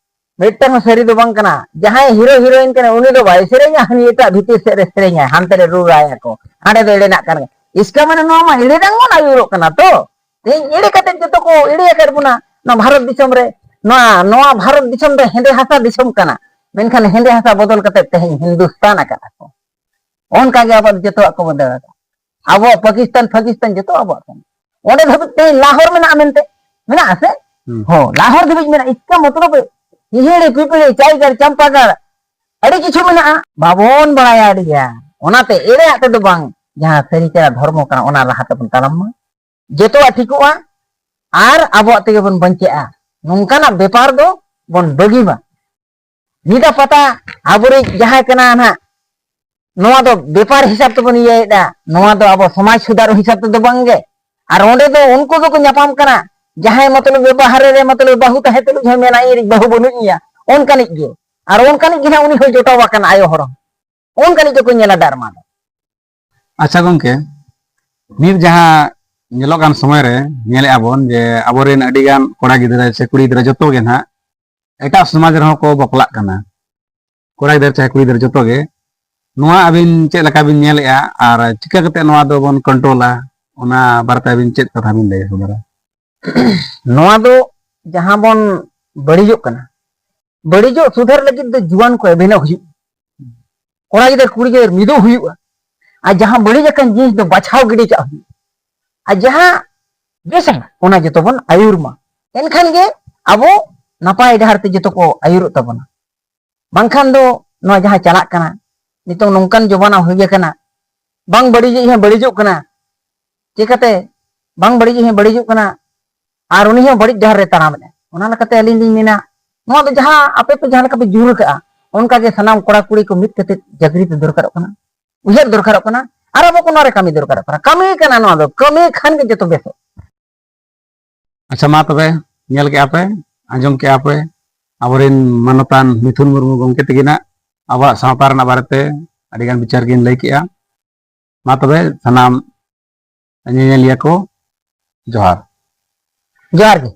ᱢᱤᱫᱴᱟᱝ ᱦᱚᱸ ᱥᱟᱹᱨᱤ ᱫᱚ ᱵᱟᱝ ᱠᱟᱱᱟ᱾ ᱡᱟᱦᱟᱸᱭ ᱦᱤᱨᱳ ᱦᱤᱨᱳᱭᱤᱱ ᱠᱟᱱᱟ ᱩᱱᱤ ᱫᱚ ᱵᱟᱭ ᱥᱮᱨᱮᱧᱟ, ᱦᱟᱹᱱᱤ ᱮᱴᱟᱜ ᱵᱷᱤᱛᱤᱨ ᱥᱮᱫ ᱨᱮ ᱥᱮᱨᱮᱧᱟᱭ, ᱦᱟᱱᱛᱮ ᱨᱮ ᱨᱩ ᱨᱟᱭᱟᱠᱚ, ᱦᱟᱸᱰᱮ ᱫᱚ ᱮᱲᱮᱱᱟᱜ ᱠᱟᱱ ᱜᱮ᱾ ᱤᱥᱠᱟ ᱢᱟᱱᱮ ᱱᱚᱣᱟ ᱢᱟ ᱮᱲᱮ ᱰᱟᱝ ᱵᱚᱱ ᱟᱹᱭᱩᱨᱚᱜ ᱠᱟᱱᱟ ᱛᱚ᱾ ᱛᱮᱦᱮᱧ ᱮᱲᱮ ᱠᱟᱛᱮ ᱡᱚᱛᱚ ᱠᱚ ᱮᱲᱮ ᱟᱠᱟᱫ ᱵᱚᱱᱟ᱾ ᱱᱚᱣᱟ ᱵᱷᱟᱨᱚᱛ ᱫᱤᱥᱚᱢ ᱨᱮ, ᱱᱚᱣᱟ, ᱱᱚᱣᱟ ᱵᱷᱟᱨᱚᱛ ᱫᱤᱥᱚᱢ ᱫᱚ ᱦᱮᱸᱫᱮ ᱦᱟᱥᱟ ᱫᱤᱥᱚᱢ ᱠᱟᱱᱟ, ᱢᱮᱱᱠᱷᱟᱱ ᱦᱮᱸᱫᱮ ᱦᱟᱥᱟ ᱵᱚᱫᱚᱞ ᱠᱟᱛᱮ ᱛᱮᱦᱮᱧ ᱦᱤᱱᱫᱩᱥᱛᱟᱱ ᱟᱠᱟᱫᱼᱟ ᱠᱚ᱾ ᱚᱱᱠᱟ ᱜᱮ ᱟᱵᱚᱣᱟᱜ ᱡᱚᱛᱚᱣᱟᱜ ᱠᱚ ᱵᱚᱫᱚᱞ ᱟᱠᱟᱫᱼᱟ᱾ ᱟᱵᱚᱣᱟᱜ ᱯᱟᱠᱤᱥᱛᱟᱱ, ᱯᱟᱠᱤᱥᱛᱟᱱ ᱡᱚᱛᱚ ᱟᱵᱚᱣᱟᱜ ᱠᱟᱱᱟ᱾ ᱚᱸᱰᱮ ᱫᱷᱟᱹᱵᱤᱡ ᱛᱮᱦᱮᱧ ᱞᱟᱦᱳᱨ ᱢᱮᱱᱟᱜᱼᱟ ᱢᱮᱱᱛᱮ, ᱢᱮᱱᱟᱜᱼᱟ ᱥᱮ? ᱦᱩᱸ᱾ ᱦᱚᱸ, ᱞᱟᱦᱳᱨ ᱫᱷᱟᱹᱵᱤᱡ ᱢᱮᱱᱟᱜᱼᱟ᱾ ᱤᱥᱠᱟ ᱢᱚᱛᱞᱚᱵ ᱦᱤᱦᱤᱲᱤ ᱯᱤᱯᱤᱲᱤ, ᱪᱟᱭᱜᱟᱲ, ᱪᱟᱢᱯᱟᱜᱟᱲ, ᱟᱹᱰᱤ ᱠᱤᱪᱷᱩ ᱢᱮᱱᱟᱜᱼᱟ, ᱵᱟᱵᱚᱱ ᱵᱟᱲᱟᱭᱟ ᱟᱹᱰᱤ ᱜᱟᱱ᱾ ᱚᱱᱟᱛᱮ ᱮᱲᱮᱭᱟᱜ ᱛᱮᱫᱚ ᱵᱟᱝ, ᱡᱟᱦᱟᱸ ᱥᱟᱹᱨᱤ ᱠᱟᱱᱟ, ᱫᱷᱚᱨᱢᱚ ᱠᱟᱱᱟ, ᱚᱱᱟ ᱨᱟᱦᱟ ᱛᱮᱵᱚᱱ ᱛᱟᱲᱟᱢ ᱢᱟ᱾ ᱡᱚᱛᱚᱣᱟᱜ ᱴᱷᱤᱠᱚᱜᱼᱟ ᱟᱨ ᱟᱵᱚᱣᱟᱜ ᱛᱮᱜᱮ ᱵᱚᱱ ᱵᱟᱧᱪᱟᱜᱼᱟ᱾ ᱱᱚᱝᱠᱟᱱᱟᱜ ᱵᱮᱯᱟᱨ ᱫᱚ ᱵᱚᱱ ᱵᱟᱹᱜᱤ ᱢᱟ᱾ ᱧᱤᱫᱟᱹ ᱯᱟᱛᱟ ᱟᱵᱚᱨᱤᱡ ᱡᱟᱦᱟᱸᱭ ᱠᱟᱱᱟ ᱱᱟᱦᱟᱜ, ᱱᱚᱣᱟ ᱫᱚ ᱵᱮᱯᱟᱨ ᱦᱤᱥᱟᱹᱵ ᱛᱮᱵᱚᱱ ᱤᱭᱟᱹᱭᱮᱫᱟ, ᱱᱚᱣᱟ ᱫᱚ ᱟᱵᱚ ᱥᱚᱢᱟᱡᱽ ᱥᱩᱫᱷᱟᱨ ᱦᱤᱥᱟᱹᱵ ᱛᱮᱫᱚ ᱵᱟᱝᱜᱮ᱾ ᱟᱨ ᱚᱸᱰᱮ ᱫᱚ ᱩᱱᱠᱩ ᱫᱚᱠᱚ ᱧᱟᱯᱟᱢ ᱠᱟᱱᱟ, ᱡᱟᱦᱟᱸᱭ ᱢᱚᱛᱞᱚᱵ ᱵᱟᱦᱨᱮ ᱨᱮ ᱢᱚᱛᱞᱚᱵ ᱵᱟᱹᱦᱩ ᱛᱟᱦᱮᱸ ᱛᱩᱞᱩᱡ ᱦᱚᱸ ᱢᱮᱱᱟ, "ᱤᱧ ᱨᱤᱡ ᱵᱟᱹᱦᱩ ᱵᱟᱹᱱᱩᱜ ᱮᱭᱟ", ᱚᱱᱠᱟᱱᱤᱡ ᱜᱮ᱾ ᱟᱨ ᱚᱱᱠᱟᱱᱤᱡ ᱜᱮ ᱱᱟᱦᱟᱜ ᱩᱱᱤ ᱦᱚᱸᱭ ᱡᱚᱴᱟᱣ ᱟᱠᱟᱱᱟ ᱟᱭᱳ ᱦᱚᱲ ᱦᱚᱸ᱾ ᱚᱱᱠᱟᱱᱤᱡ ᱜᱮᱠᱚ ᱧᱮᱞᱟ ᱰᱟᱨᱢᱟ ᱫᱚ᱾ ᱟᱪᱪᱷᱟ ᱜᱚᱝᱠᱮ, ᱱᱤᱛ ᱡᱟᱦᱟᱸ ᱧᱮᱞᱚᱜ ᱠᱟᱱ ᱥᱚᱢᱚᱭ ᱨᱮ ᱧᱮᱞᱮᱫᱼᱟ ᱵᱚᱱ ᱡᱮ ᱟᱵᱚᱨᱮᱱ ᱟᱹᱰᱤ ᱜᱟᱱ ᱠᱚᱲᱟ ᱜᱤᱫᱽᱨᱟᱹ ᱥᱮ ᱠᱩᱲᱤ ᱜᱤᱫᱽᱨᱟᱹ ᱡᱚᱛᱚ ᱜᱮ ᱱᱟᱦᱟᱜ ᱮᱴᱟᱜ ᱥᱚᱢᱟᱡᱽ ᱨᱮᱦᱚᱸ ᱠᱚ ᱵᱟᱯᱞᱟᱜ ᱠᱟᱱᱟ, ᱠᱚᱲᱟ ᱜᱤᱫᱽᱨᱟᱹ ᱪᱟᱦᱮ ᱠᱩᱲᱤ ᱜᱤᱫᱽᱨᱟᱹ ᱡᱚᱛᱚ ᱜᱮ᱾ ᱱᱚᱣᱟ ᱟᱹᱵᱤᱱ ᱪᱮᱫ ᱞᱮᱠᱟ ᱵᱤᱱ ᱧᱮᱞᱮᱫᱼᱟ ᱟᱨ ᱪᱤᱠᱟᱹ ᱠᱟᱛᱮ ᱱᱚᱣᱟ ᱫᱚᱵᱚᱱ ᱠᱚᱱᱴᱨᱳᱞᱟ, ᱚᱱᱟ ᱵᱟᱨᱮᱛᱮ ᱟᱹᱵᱤᱱ ᱪᱮᱫ ᱠᱟᱛᱷᱟ ᱵᱤᱱ ᱞᱟᱹᱭ ᱥᱚᱫᱚᱨᱟ? ᱱᱚᱣᱟ ᱫᱚ ᱡᱟᱦᱟᱸ ᱵᱚᱱ ᱵᱟᱹᱲᱤᱡᱚᱜ ᱠᱟᱱᱟ, ᱵᱟᱹᱲᱤᱡᱚᱜ ᱥᱩᱫᱷᱟᱹᱨ ᱞᱟᱹᱜᱤᱫ ᱫᱚ ᱡᱩᱣᱟᱹᱱ ᱠᱚ ᱮᱵᱷᱮᱱᱚᱜ ᱦᱩᱭᱩᱜᱼᱟ, ᱠᱚᱲᱟ ᱜᱤᱫᱟᱹᱨ ᱠᱩᱲᱤ ᱜᱤᱫᱟᱹᱨ ᱢᱤᱫᱚᱜ ᱦᱩᱭᱩᱜᱼᱟ᱾ ᱟᱨ ᱡᱟᱦᱟᱸ ᱵᱟᱹᱲᱤᱡ ᱟᱠᱟᱱ ᱡᱤᱱᱤᱥ ᱫᱚ ᱵᱟᱪᱷᱟᱣ ᱜᱤᱰᱤ ᱠᱟᱜ ᱦᱩᱭᱩᱜᱼᱟ, ᱟᱨ ᱡᱟᱦᱟᱸ ᱵᱮᱥᱟ ᱚᱱᱟ ᱡᱚᱛᱚ ᱵᱚᱱ ᱟᱹᱭᱩᱨ ᱢᱟ᱾ ᱮᱱᱠᱷᱟᱱ ᱜᱮ ᱟᱵᱚ ᱱᱟᱯᱟᱭ ᱰᱟᱦᱟᱨ ᱛᱮ ᱡᱚᱛᱚ ᱠᱚ ᱟᱹᱭᱩᱨᱚᱜ ᱛᱟᱵᱚᱱᱟ᱾ ᱵᱟᱝᱠᱷᱟᱱ ᱫᱚ ᱱᱚᱣᱟ ᱡᱟᱦᱟᱸ ᱪᱟᱞᱟᱜ ᱠᱟᱱᱟ, ᱱᱤᱛᱚᱝ ᱱᱚᱝᱠᱟᱱ ᱡᱚᱢᱟᱱᱟ ᱦᱩᱭ ᱟᱠᱟᱱᱟ, ᱵᱟᱝ ᱵᱟᱹᱲᱤᱡᱤᱡ ᱦᱚᱸ ᱵᱟᱹᱲᱤᱡᱚᱜ ᱠᱟᱱᱟ᱾ ᱪᱤᱠᱟᱹᱛᱮ ᱵᱟᱝ ᱵᱟᱹᱲᱤᱡᱤᱡ ᱦᱚᱸ ᱵᱟᱹᱲᱤᱡᱚᱜ ᱠᱟᱱᱟ ᱟᱨ ᱩᱱᱤ ᱦᱚᱸ ᱵᱟᱹᱲᱤᱡ ᱰᱟᱦᱟᱨ ᱨᱮ ᱛᱟᱲᱟᱢᱮᱫᱼᱟ? ᱚᱱᱟ ᱞᱮᱠᱟᱛᱮ ᱟᱹᱞᱤᱧ ᱞᱤᱧ ᱢᱮᱱᱟ, ᱱᱚᱣᱟ ᱫᱚ ᱡᱟᱦᱟᱸ ᱟᱯᱮ ᱯᱮ ᱡᱟᱦᱟᱸ ᱞᱮᱠᱟ ᱯᱮ ᱡᱳᱨ ᱟᱠᱟᱫᱼᱟ, ᱚᱱᱠᱟ ᱜᱮ ᱥᱟᱱᱟᱢ ᱠᱚᱲᱟ ᱠᱩᱲᱤ ᱠᱚ ᱢᱤᱫ ᱠᱟᱛᱮ ᱡᱟᱹᱜᱽᱨᱤᱛ ᱫᱚᱨᱠᱟᱨᱚᱜ ᱠᱟᱱᱟ, ᱩᱭᱦᱟᱹᱨ ᱫᱚᱨᱠᱟᱨᱚᱜ ᱠᱟᱱᱟ, ᱟᱨ ᱟᱵᱚ ᱠᱚ ᱱᱚᱣᱟ ᱨᱮ ᱠᱟᱹᱢᱤ ᱫᱚᱨᱠᱟᱨᱚᱜ ᱠᱟᱱᱟ᱾ ᱠᱟᱹᱢᱤ ᱠᱟᱱᱟ ᱱᱚᱣᱟ ᱫᱚ, ᱠᱟᱹᱢᱤ ᱠᱷᱟᱱ ᱜᱮ ᱡᱚᱛᱚ ᱵᱮᱥᱚᱜ᱾ ᱟᱪᱪᱷᱟ, ᱢᱟ ᱛᱚᱵᱮ, ᱧᱮᱞ ᱠᱮᱜᱼᱟ ᱯᱮ, ᱟᱸᱡᱚᱢ ᱠᱮᱜᱼᱟ ᱯᱮ, ᱟᱵᱚᱨᱮᱱ ᱢᱟᱱᱚᱛᱟᱱ ᱢᱤᱛᱷᱩᱱ ᱢᱩᱨᱢᱩ ᱜᱚᱢᱠᱮ ᱛᱟᱹᱠᱤᱱᱟᱜ ᱟᱵᱚᱣᱟᱜ ᱥᱟᱶᱛᱟ ᱨᱮᱱᱟᱜ ᱵᱟᱨᱮᱛᱮ ᱟᱹᱰᱤᱜᱟᱱ ᱵᱤᱪᱟᱹᱨ ᱠᱤᱱ ᱞᱟᱹᱭ ᱠᱮᱜᱼᱟ᱾ ᱢᱟ ᱛᱚᱵᱮ ᱥᱟᱱᱟᱢ ᱧᱮᱧᱮᱞᱤᱭᱟᱹ ᱠᱚ ᱡᱚᱦᱟᱨ᱾ ᱡᱚᱦᱟᱨ ᱜᱮ᱾